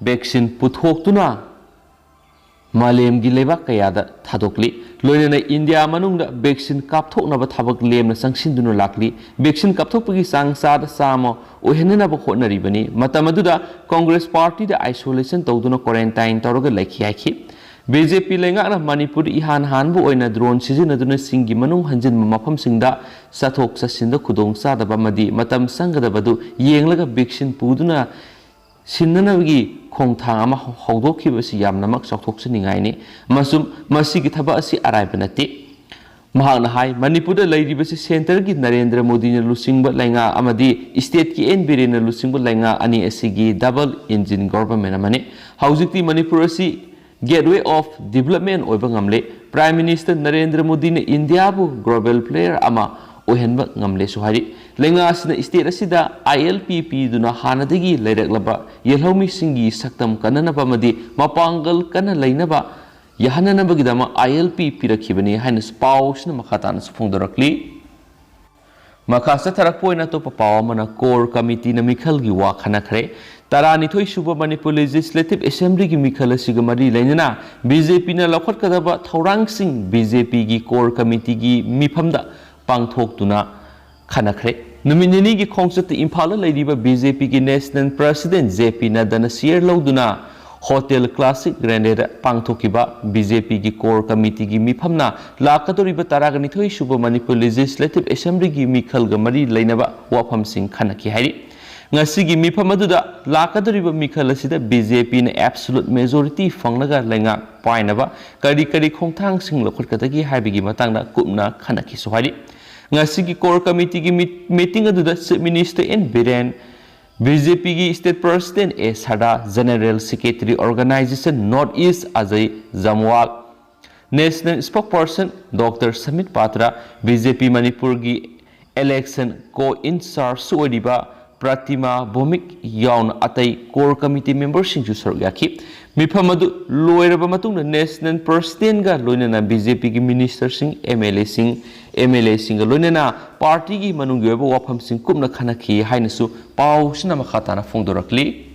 vaccine ꯄꯨꯊꯣꯛꯇꯨꯅ ꯃꯥꯂꯦꯝꯒꯤ ꯂꯩꯕꯥꯛ ꯀꯌꯥꯗ ꯊꯥꯗꯣꯛꯂꯤ꯫ ꯂꯣꯏꯅꯅ ꯏꯟꯗꯤꯌꯥ ꯃꯅꯨꯡꯗ vaccine ꯀꯥꯞꯊꯣꯛꯅꯕ ꯊꯕꯛ ꯂꯦꯝꯅ ꯆꯪꯁꯤꯟꯗꯨꯅ ꯂꯥꯛꯂꯤ꯫ Vaccine ꯀꯥꯞꯊꯣꯛꯄꯒꯤ ꯆꯥꯡ ꯆꯥꯗ ꯆꯥꯝꯃ ꯑꯣꯏꯍꯟꯅꯅꯕ ꯍꯣꯠꯅꯔꯤꯕꯅꯤ꯫ ꯃꯇꯝ ꯑꯗꯨꯗ Congress partyꯗ isolation ꯇꯧꯗꯨꯅ quarantine ꯇꯧꯔꯒ ꯂꯩꯈꯤ ꯍꯥꯏꯈꯤ꯫ BJP ꯂꯩꯉꯥꯛꯅ ꯃꯅꯤꯄꯨꯔꯗ ꯏꯍꯥꯟ ꯍꯥꯟꯕ ꯑꯣꯏꯅ drone ꯁꯤꯖꯤꯟꯅꯗꯨꯅ ꯆꯤꯡꯒꯤ ꯃꯅꯨꯡ ꯍꯟꯖꯤꯟꯕ ꯃꯐꯝꯁꯤꯡꯗ ꯆꯠꯊꯣꯛ ꯆꯠꯁꯤꯟꯗ ꯈꯨꯗꯣꯡꯆꯥꯗꯕ ꯑꯃꯗꯤ ꯃꯇꯝ ꯆꯪꯒꯗꯕꯗꯨ ꯌꯦꯡꯂꯒ vaccine ꯄꯨꯗꯨꯅ ꯁꯤꯟꯅꯅꯕꯒꯤ ꯈꯣꯡꯊꯥꯡ ꯑꯃ ꯍꯧꯗꯣꯛꯈꯤꯕꯁꯤ ꯌꯥꯝꯅꯃꯛ ꯆꯥꯎꯊꯣꯛꯆꯅꯤꯡꯉꯥꯏꯅꯤ ꯑꯃꯁꯨꯡ ꯃꯁꯤꯒꯤ ꯊꯕꯛ ꯑꯁꯤ ꯑꯔꯥꯏꯕ ꯅꯠꯇꯦ꯫ ꯃꯍꯥꯛꯅ ꯍꯥꯏ, ꯃꯅꯤꯄꯨꯔꯗ ꯂꯩꯔꯤꯕꯁꯤ centreꯒꯤ ꯅꯔꯦꯟꯗ꯭ꯔ ꯃꯣꯗꯤꯅ ꯂꯨꯆꯤꯡꯕ ꯂꯩꯉꯥꯛ ꯑꯃꯗꯤ stateꯀꯤ ꯑꯦꯟ ꯕꯤꯔꯦꯟꯅ ꯂꯨꯆꯤꯡꯕ ꯂꯩꯉꯥꯛ ꯑꯅꯤ ꯑꯁꯤꯒꯤ double engine government ꯑꯃꯅꯤ꯫ ꯍꯧꯖꯤꯛꯇꯤ ꯃꯅꯤꯄꯨꯔ ꯑꯁꯤ gateway of development ꯑꯣꯏꯕ ꯉꯝꯂꯦ꯫ Prime Minister ꯅꯔꯦꯟꯗ꯭ꯔ ꯃꯣꯗꯤꯅ ꯏꯟꯗꯤꯌꯥꯕꯨ global player ꯑꯃ ꯑꯣꯏꯍꯟꯕ ꯉꯝꯂꯦꯁꯨ ꯍꯥꯏꯔꯤ꯫ ꯂꯩꯉꯥꯛ ꯑꯁꯤꯅ state ꯑꯁꯤꯗ ILP ꯄꯤꯗꯨꯅ ꯍꯥꯟꯅꯗꯒꯤ ꯂꯩꯔꯛꯂꯕ ꯌꯦꯜꯍꯧꯃꯤꯁꯤꯡꯒꯤ ꯁꯛꯇꯝ ꯀꯟꯅꯅꯕ ꯑꯃꯗꯤ ꯃꯄꯥꯡꯒꯜ ꯀꯟꯅ ꯂꯩꯅꯕ ꯌꯥꯍꯟꯅꯅꯕꯒꯤꯗꯃꯛ ILP ꯄꯤꯔꯛꯈꯤꯕꯅꯤ ꯍꯥꯏꯅꯁꯨ ꯄꯥꯎꯁꯤꯅ ꯃꯈꯥ ꯇꯥꯅꯁꯨ ꯐꯣꯡꯗꯣꯔꯛꯂꯤ꯫ ꯃꯈꯥ ꯆꯠꯊꯔꯛꯄ ꯑꯣꯏꯅ ꯑꯇꯣꯞꯄ ꯄꯥꯎ ꯑꯃꯅ core committeeꯅ ꯃꯤꯈꯜꯒꯤ ꯋꯥ ꯈꯟꯅꯈ꯭ꯔꯦ꯫ ꯇꯔꯥꯅꯤꯊꯣꯏ ꯁꯨꯕ ꯃꯅꯤꯄꯨꯔ Legislative Assemblyꯒꯤ ꯃꯤꯈꯜ ꯑꯁꯤꯒ ꯃꯔꯤ ꯂꯩꯅꯅ BJPꯅ ꯂꯧꯈꯠꯀꯗꯕ ꯊꯧꯔꯥꯡꯁꯤꯡ BJPꯒꯤ core committeeꯒꯤ ꯃꯤꯐꯝꯗ ꯄꯥꯡꯊꯣꯛꯇꯨꯅ ꯈꯟꯅꯈ꯭ꯔꯦ꯫ ꯅꯨꯃꯤꯠ ꯅꯤꯅꯤꯒꯤ ꯈꯣꯡꯆꯠꯇ ꯏꯝꯐꯥꯜꯗ ꯂꯩꯔꯤꯕ BJPꯒꯤ National President JP ꯅꯗ꯭ꯗꯥꯅ chair ꯂꯧꯗꯨꯅ Hotel Classic Grandeꯗ ꯄꯥꯡꯊꯣꯛꯈꯤꯕ BJPꯒꯤ core committeeꯒꯤ ꯃꯤꯐꯝꯅ ꯂꯥꯛꯀꯗꯧꯔꯤꯕ ꯇꯔꯥꯒ ꯅꯤꯊꯣꯏ ꯁꯨꯕ ꯃꯅꯤꯄꯨꯔ Legislative Assemblyꯒꯤ ꯃꯤꯈꯜꯒ ꯃꯔꯤ ꯂꯩꯅꯕ ꯋꯥꯐꯝꯁꯤꯡ ꯈꯟꯅꯈꯤ ꯍꯥꯏꯔꯤ꯫ ꯉꯁꯤꯒꯤ ꯃꯤꯐꯝ ꯑꯗꯨꯗ ꯂꯥꯛꯀꯗꯧꯔꯤꯕ ꯃꯤꯈꯜ ꯑꯁꯤꯗ BJPꯅ absolute majority ꯐꯪꯂꯒ ꯂꯩꯉꯥꯛ ꯄꯥꯏꯅꯕ ꯀꯔꯤ ꯀꯔꯤ ꯈꯣꯡꯊꯥꯡꯁꯤꯡ ꯂꯧꯈꯠꯀꯗꯒꯦ ꯍꯥꯏꯕꯒꯤ ꯃꯇꯥꯡꯗ ꯀꯨꯞꯅ ꯈꯟꯅꯈꯤꯁꯨ ꯍꯥꯏꯔꯤ꯫ ꯉꯁꯤꯒꯤ core committeeꯒꯤ meeting ꯑꯗꯨꯗ Chief Minister ꯑꯦꯟ ꯕꯤꯔꯦꯟ, BJPꯒꯤ State President A Sharda, General Secretary Organisation North East Ajay Jamwal, National Spokesperson Doctor Sambit Patra, B J P ꯃꯅꯤꯄꯨꯔꯒꯤ election co-in-charge ꯑꯣꯏꯔꯤꯕ ꯄ꯭ꯔꯇꯤꯃꯥ ꯚꯧꯃꯤꯛ ꯌꯥꯎꯅ ꯑꯇꯩ core committee member-ꯁꯤꯡꯁꯨ ꯁꯔꯨꯛ ꯌꯥꯈꯤ꯫ ꯃꯤꯐꯝ ꯑꯗꯨ ꯂꯣꯏꯔꯕ ꯃꯇꯨꯡꯗ National President-ꯒ ꯂꯣꯏꯅꯅ B J P-ꯒꯤ minister-ꯁꯤꯡ, M L A-ꯁꯤꯡ, M L A-ꯁꯤꯡꯒ ꯂꯣꯏꯅꯅ party-ꯒꯤ ꯃꯅꯨꯡꯒꯤ ꯑꯣꯏꯕ ꯋꯥꯐꯝꯁꯤꯡ ꯀꯨꯞꯅ ꯈꯟꯅꯈꯤ ꯍꯥꯏꯅꯁꯨ ꯄꯥꯎꯁꯤꯅ ꯃꯈꯥ ꯇꯥꯅ ꯐꯣꯡꯗꯣꯔꯛꯂꯤ꯫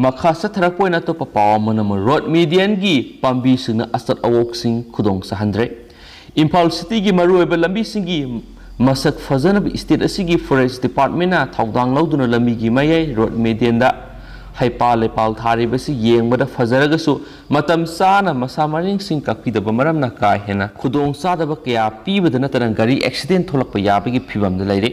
ꯃꯈꯥ ꯆꯠꯊꯔꯛꯄ ꯑꯣꯏꯅ ꯑꯇꯣꯞꯄ ꯄꯥꯎ ꯑꯃꯅ ꯑꯃꯨꯛ rhododendron-ꯒꯤ ꯄꯥꯝꯕꯤꯁꯤꯡꯅ ꯑꯆꯠ ꯑꯋꯣꯛꯁꯤꯡ ꯈꯨꯗꯣꯡ ꯆꯥꯍꯟꯗ꯭ꯔꯦ꯫ ꯏꯝꯐꯥꯜ city-ꯒꯤ ꯃꯔꯨꯑꯣꯏꯕ ꯂꯝꯕꯤꯁꯤꯡꯒꯤ ꯃꯁꯛ ꯐꯖꯅꯕ state ꯑꯁꯤꯒꯤ Forest Department-ꯅ ꯊꯧꯗꯥꯡ ꯂꯧꯗꯨꯅ ꯂꯝꯕꯤꯒꯤ ꯃꯌꯥꯏ rhododendron-ꯗ ꯍꯩꯄꯥꯜ ꯂꯩꯄꯥꯜ ꯊꯥꯔꯤꯕꯁꯤ ꯌꯦꯡꯕꯗ ꯐꯖꯔꯒꯁꯨ ꯃꯇꯝ ꯆꯥꯅ ꯃꯁꯥ ꯃꯔꯦꯡꯁꯤꯡ ꯀꯛꯄꯤꯗꯕ ꯃꯔꯝꯅ ꯀꯥ ꯍꯦꯟꯅ ꯈꯨꯗꯣꯡ ꯆꯥꯗꯕ ꯀꯌꯥ ꯄꯤꯕꯗ ꯅꯠꯇꯅ ꯒꯥꯔꯤ accident ꯊꯣꯛꯂꯛꯄ ꯌꯥꯕꯒꯤ ꯐꯤꯕꯝꯗ ꯂꯩꯔꯦ꯫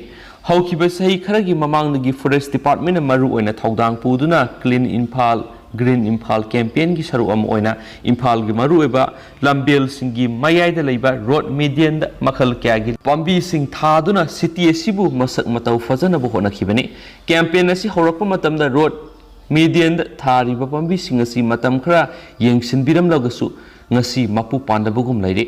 ꯍꯧꯈꯤꯕ ꯆꯍꯤ ꯈꯔꯒꯤ ꯃꯃꯥꯡꯗꯒꯤ Forest Department-ꯅ ꯃꯔꯨ ꯑꯣꯏꯅ ꯊꯧꯗꯥꯡ ꯄꯨꯗꯨꯅ Clean Imphal, Green Imphal campaign-ꯒꯤ ꯁꯔꯨꯛ ꯑꯃ ꯑꯣꯏꯅ ꯏꯝꯐꯥꯜꯒꯤ ꯃꯔꯨꯑꯣꯏꯕ ꯂꯝꯕꯦꯜꯁꯤꯡꯒꯤ ꯃꯌꯥꯏꯗ ꯂꯩꯕ rhododendron-ꯗ ꯃꯈꯜ ꯀꯌꯥꯒꯤ ꯄꯥꯝꯕꯤꯁꯤꯡ ꯊꯥꯗꯨꯅ city ꯑꯁꯤꯕꯨ ꯃꯁꯛ ꯃꯇꯧ ꯐꯖꯅꯕ ꯍꯣꯠꯅꯈꯤꯕꯅꯤ꯫ Campaign ꯑꯁꯤ ꯍꯧꯔꯛꯄ ꯃꯇꯝꯗ rhododendron-ꯗ ꯊꯥꯔꯤꯕ ꯄꯥꯝꯕꯤꯁꯤꯡ ꯑꯁꯤ ꯃꯇꯝ ꯈꯔ ꯌꯦꯡꯁꯤꯟꯕꯤꯔꯝꯂꯒꯁꯨ ꯉꯁꯤ ꯃꯄꯨ ꯄꯥꯟꯗꯕꯒꯨꯝ ꯂꯩꯔꯦ꯫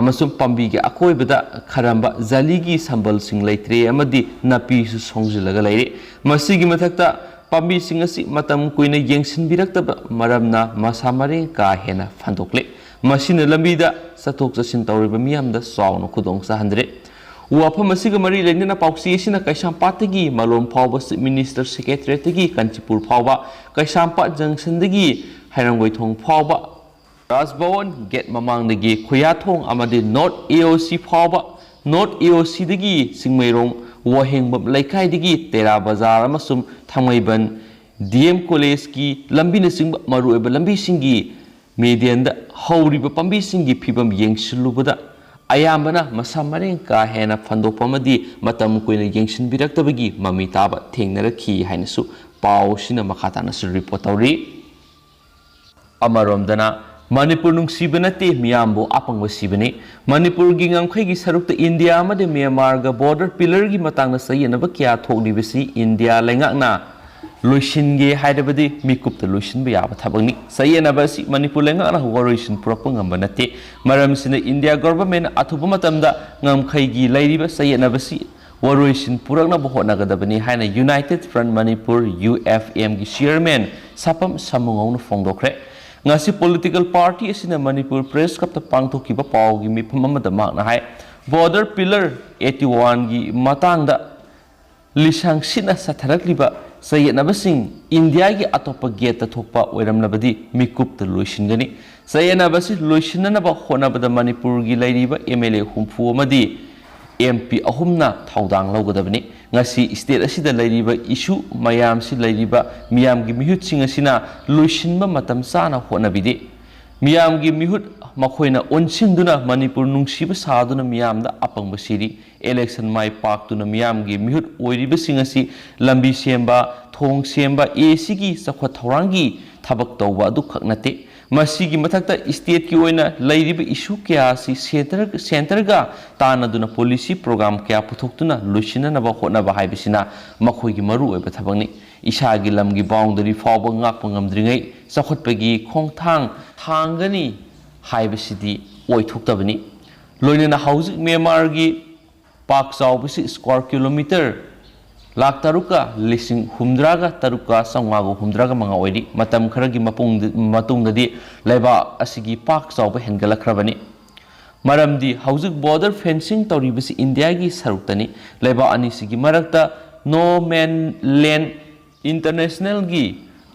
ꯑꯃꯁꯨꯡ ꯄꯥꯝꯕꯤꯒꯤ ꯑꯀꯣꯏꯕꯗ ꯈꯔꯝꯕ ꯖꯥꯂꯤꯒꯤ ꯁꯝꯕꯜꯁꯤꯡ ꯂꯩꯇ꯭ꯔꯦ ꯑꯃꯗꯤ ꯅꯥꯄꯤꯁꯨ ꯁꯣꯡꯖꯤꯜꯂꯒ ꯂꯩꯔꯦ꯫ ꯃꯁꯤꯒꯤ ꯃꯊꯛꯇ ꯄꯥꯝꯕꯤꯁꯤꯡ ꯑꯁꯤ ꯃꯇꯝ ꯀꯨꯏꯅ ꯌꯦꯡꯁꯤꯟꯕꯤꯔꯛꯇꯕ ꯃꯔꯝꯅ ꯃꯁꯥ ꯃꯔꯦꯡ ꯀꯥ ꯍꯦꯟꯅ ꯐꯟꯗꯣꯛꯂꯦ꯫ ꯃꯁꯤꯅ ꯂꯝꯕꯤꯗ ꯆꯠꯊꯣꯛ ꯆꯠꯁꯤꯟ ꯇꯧꯔꯤꯕ ꯃꯤꯌꯥꯝꯗ ꯆꯥꯎꯅ ꯈꯨꯗꯣꯡ ꯆꯥꯍꯟꯗ꯭ꯔꯦ꯫ ꯋꯥꯐꯝ ꯑꯁꯤꯒ ꯃꯔꯤ ꯂꯩꯅꯅ ꯄꯥꯎꯆꯦ ꯑꯁꯤꯅ ꯀꯩꯁꯥꯝꯄꯥꯠꯇꯒꯤ ꯃꯂꯣꯝ ꯐꯥꯎꯕ Chief Minister Secretariat-ꯇꯒꯤ ꯀꯥꯟꯆꯤꯄꯨꯔ ꯐꯥꯎꯕ, ꯀꯩꯁꯥꯝꯄꯥꯠ junction-ꯗꯒꯤ ꯍꯩꯔꯥꯡꯒꯣꯏꯊꯣꯡ ꯐꯥꯎꯕ, ꯔꯥꯖ ꯚꯋꯟ gate ꯃꯃꯥꯡꯗꯒꯤ ꯈꯨꯌꯥꯊꯣꯡ ꯑꯃꯗꯤ North A O C ꯐꯥꯎꯕ, North A O C-ꯗꯒꯤ ꯆꯤꯡꯃꯩꯔꯣꯡ ꯋꯥꯍꯦꯡꯕꯝ ꯂꯩꯀꯥꯏꯗꯒꯤ ꯇꯦꯔꯥ ꯕꯖꯥꯔ ꯑꯃꯁꯨꯡ ꯊꯥꯡꯃꯩꯕꯟ D M College-ꯀꯤ ꯂꯝꯕꯤꯅꯆꯤꯡꯕ ꯃꯔꯨꯑꯣꯏꯕ ꯂꯝꯕꯤꯁꯤꯡꯒꯤ median-ꯗ ꯍꯧꯔꯤꯕ ꯄꯥꯝꯕꯤꯁꯤꯡꯒꯤ ꯐꯤꯕꯝ ꯌꯦꯡꯁꯤꯜꯂꯨꯕꯗ ꯑꯌꯥꯝꯕꯅ ꯃꯁꯥ ꯃꯔꯦꯡ ꯀꯥ ꯍꯦꯟꯅ ꯐꯟꯗꯣꯛꯄ ꯑꯃꯗꯤ ꯃꯇꯝ ꯀꯨꯏꯅ ꯌꯦꯡꯁꯤꯟꯕꯤꯔꯛꯇꯕꯒꯤ ꯃꯃꯤ ꯇꯥꯕ ꯊꯦꯡꯅꯔꯛꯈꯤ ꯍꯥꯏꯅꯁꯨ ꯄꯥꯎꯁꯤꯅ ꯃꯈꯥ ꯇꯥꯅꯁꯨ report ꯇꯧꯔꯤ꯫ ꯑꯃꯔꯣꯝꯗꯅ ꯃꯅꯤꯄꯨꯔ ꯅꯨꯡꯁꯤꯕ ꯅꯠꯇꯦ, ꯃꯤꯌꯥꯝꯕꯨ ꯑꯄꯪꯕ ꯁꯤꯕꯅꯤ꯫ ꯃꯅꯤꯄꯨꯔꯒꯤ ꯉꯝꯈꯩꯒꯤ ꯁꯔꯨꯛꯇ ꯏꯟꯗꯤꯌꯥ ꯑꯃꯗꯤ ꯃ꯭ꯌꯥꯟꯃꯥꯔꯒ border pillar-ꯒꯤ ꯃꯇꯥꯡꯗ ꯆꯌꯦꯠꯅꯕ ꯀꯌꯥ ꯊꯣꯛꯂꯤꯕꯁꯤ ꯏꯟꯗꯤꯌꯥ ꯂꯩꯉꯥꯛꯅ ꯂꯣꯏꯁꯤꯟꯒꯦ ꯍꯥꯏꯔꯕꯗꯤ ꯃꯤꯀꯨꯞꯇ ꯂꯣꯏꯁꯤꯟꯕ ꯌꯥꯕ ꯊꯕꯛꯅꯤ꯫ ꯆꯌꯦꯠꯅꯕ ꯑꯁꯤ ꯃꯅꯤꯄꯨꯔ ꯂꯩꯉꯥꯛꯅ ꯋꯥꯔꯣꯏꯁꯤꯟ ꯄꯨꯔꯛꯄ ꯉꯝꯕ ꯅꯠꯇꯦ꯫ ꯃꯔꯝꯁꯤꯅ ꯏꯟꯗꯤꯌꯥ ꯒꯣꯚꯔꯟꯃꯦꯟꯠ ꯑꯊꯨꯕ ꯃꯇꯝꯗ ꯉꯝꯈꯩꯒꯤ ꯂꯩꯔꯤꯕ ꯆꯌꯦꯠꯅꯕꯁꯤ ꯋꯥꯔꯣꯏꯁꯤꯟ ꯄꯨꯔꯛꯅꯕ ꯍꯣꯠꯅꯒꯗꯕꯅꯤ ꯍꯥꯏꯅ United Front Manipur, U F M ꯒꯤ ꯆꯤꯌꯔꯃꯦꯟ ꯁꯥꯄꯝ ꯁꯥꯃꯨꯉꯧꯅ ꯐꯣꯡꯗꯣꯛꯈ꯭ꯔꯦ꯫ ꯉꯁꯤ ꯄꯣꯂꯤꯇꯤꯀꯦꯜ ꯄꯥꯔꯇꯤ ꯑꯁꯤꯅ ꯃꯅꯤꯄꯨꯔ ꯄ꯭ꯔꯦꯁ ꯀ꯭ꯂꯕꯇ ꯄꯥꯡꯊꯣꯛꯈꯤꯕ ꯄꯥꯎꯒꯤ ꯃꯤꯐꯝ ꯑꯃꯗ ꯃꯍꯥꯛꯅ ꯍꯥꯏ, ꯕꯣꯔꯗꯔ ꯄꯤꯂꯔ ꯑꯩꯠꯇꯤ ꯋꯥꯟꯒꯤ ꯃꯇꯥꯡꯗ ꯂꯤꯁꯥꯡ ꯁꯤꯠꯅ ꯆꯠꯊꯔꯛꯂꯤꯕ ꯆꯌꯦꯠꯅꯕꯁꯤꯡ ꯏꯟꯗꯤꯌꯥꯒꯤ ꯑꯇꯣꯞꯄ ꯒꯦꯠꯇ ꯊꯣꯛꯄ ꯑꯣꯏꯔꯝꯂꯕꯗꯤ ꯃꯤꯀꯨꯞꯇ ꯂꯣꯏꯁꯤꯟꯒꯅꯤ꯫ ꯆꯌꯦꯠꯅꯕꯁꯤ ꯂꯣꯏꯁꯤꯟꯅꯅꯕ ꯍꯣꯠꯅꯕꯗ ꯃꯅꯤꯄꯨꯔꯒꯤ ꯂꯩꯔꯤꯕ M L A ꯍꯨꯝꯐꯨ ꯑꯃꯗꯤ M P ꯑꯍꯨꯝꯅ ꯊꯧꯗꯥꯡ ꯂꯧꯒꯗꯕꯅꯤ꯫ ꯉꯁꯤ ꯁ꯭ꯇꯦꯠ ꯑꯁꯤꯗ ꯂꯩꯔꯤꯕ ꯏꯁꯨ ꯃꯌꯥꯝꯁꯤ ꯂꯩꯔꯤꯕ ꯃꯤꯌꯥꯝꯒꯤ ꯃꯤꯍꯨꯠꯁꯤꯡ ꯑꯁꯤꯅ ꯂꯣꯏꯁꯤꯟꯕ ꯃꯇꯝ ꯆꯥꯅ ꯍꯣꯠꯅꯕꯤꯗꯦ꯫ ꯃꯤꯌꯥꯝꯒꯤ ꯃꯤꯍꯨꯠ ꯃꯈꯣꯏꯅ ꯑꯣꯟꯁꯤꯟꯗꯨꯅ ꯃꯅꯤꯄꯨꯔ ꯅꯨꯡꯁꯤꯕ ꯁꯥꯗꯨꯅ ꯃꯤꯌꯥꯝꯗ ꯑꯄꯪꯕ ꯁꯤꯔꯤ꯫ ꯏꯂꯦꯛꯁꯟ ꯃꯥꯏ ꯄꯥꯛꯇꯨꯅ ꯃꯤꯌꯥꯝꯒꯤ ꯃꯤꯍꯨꯠ ꯑꯣꯏꯔꯤꯕꯁꯤꯡ ꯑꯁꯤ ꯂꯝꯕꯤ ꯁꯦꯝꯕ, ꯊꯣꯡ ꯁꯦꯝꯕ, ꯑꯦ ꯁꯤꯒꯤ ꯆꯥꯎꯈꯠ ꯊꯧꯔꯥꯡꯒꯤ ꯊꯕꯛ ꯇꯧꯕ ꯑꯗꯨꯈꯛ ꯅꯠꯇꯦ꯫ ꯃꯁꯤꯒꯤ ꯃꯊꯛꯇ ꯁ꯭ꯇꯦꯠꯀꯤ ꯑꯣꯏꯅ ꯂꯩꯔꯤꯕ ꯏꯁꯨ ꯀꯌꯥ ꯑꯁꯤ ꯁꯦꯟꯇꯔ, ꯁꯦꯟꯇꯔꯒ ꯇꯥꯟꯅꯗꯨꯅ ꯄꯣꯂꯤꯁꯤ ꯄ꯭ꯔꯣꯒ꯭ꯔꯥꯝ ꯀꯌꯥ ꯄꯨꯊꯣꯛꯇꯨꯅ ꯂꯣꯏꯁꯤꯟꯅꯅꯕ ꯍꯣꯠꯅꯕ ꯍꯥꯏꯕꯁꯤꯅ ꯃꯈꯣꯏꯒꯤ ꯃꯔꯨꯑꯣꯏꯕ ꯊꯕꯛꯅꯤ꯫ ꯏꯁꯥꯒꯤ ꯂꯝꯒꯤ ꯕꯥꯎꯟꯗꯔꯤ ꯐꯥꯎꯕ ꯉꯥꯛꯄ ꯉꯝꯗ꯭ꯔꯤꯉꯩ ꯆꯥꯎꯈꯠꯄꯒꯤ ꯈꯣꯡꯊꯥꯡ ꯊꯥꯡꯒꯅꯤ ꯍꯥꯏꯕꯁꯤꯗꯤ ꯑꯣꯏꯊꯣꯛꯇꯕꯅꯤ꯫ ꯂꯣꯏꯅꯅ ꯍꯧꯖꯤꯛ ꯃ꯭ꯌꯥꯟꯃꯥꯔꯒꯤ ꯄꯥꯛ ꯆꯥꯎꯕꯁꯤ ꯁ꯭ꯀ꯭ꯋꯥꯔ ꯀꯤꯂꯣꯃꯤꯇꯔ ꯂꯥꯈ ꯇꯔꯨꯛꯀ ꯂꯤꯁꯤꯡ ꯍꯨꯝꯗ꯭ꯔꯥꯒ ꯇꯔꯨꯛꯀ ꯆꯥꯝꯃꯉꯥꯒ ꯍꯨꯝꯗ꯭ꯔꯥꯒ ꯃꯉꯥ ꯑꯣꯏꯔꯤ꯫ ꯃꯇꯝ ꯈꯔꯒꯤ ꯃꯄꯨꯡꯗ-, ꯃꯇꯨꯡꯗꯗꯤ ꯂꯩꯕꯥꯛ ꯑꯁꯤꯒꯤ ꯄꯥꯛ ꯆꯥꯎꯕ ꯍꯦꯟꯒꯠꯂꯛꯈ꯭ꯔꯕꯅꯤ꯫ ꯃꯔꯝꯗꯤ ꯍꯧꯖꯤꯛ ꯕꯣꯔꯗꯔ ꯐꯦꯟꯁꯤꯡ ꯇꯧꯔꯤꯕꯁꯤ ꯏꯟꯗꯤꯌꯥꯒꯤ ꯁꯔꯨꯛꯇꯅꯤ꯫ ꯂꯩꯕꯥꯛ ꯑꯅꯤꯁꯤꯒꯤ ꯃꯔꯛꯇ ꯅꯣ ꯃꯦꯟ ꯂꯦꯟ ꯏꯟꯇꯔꯅꯦꯁꯅꯦꯜꯒꯤ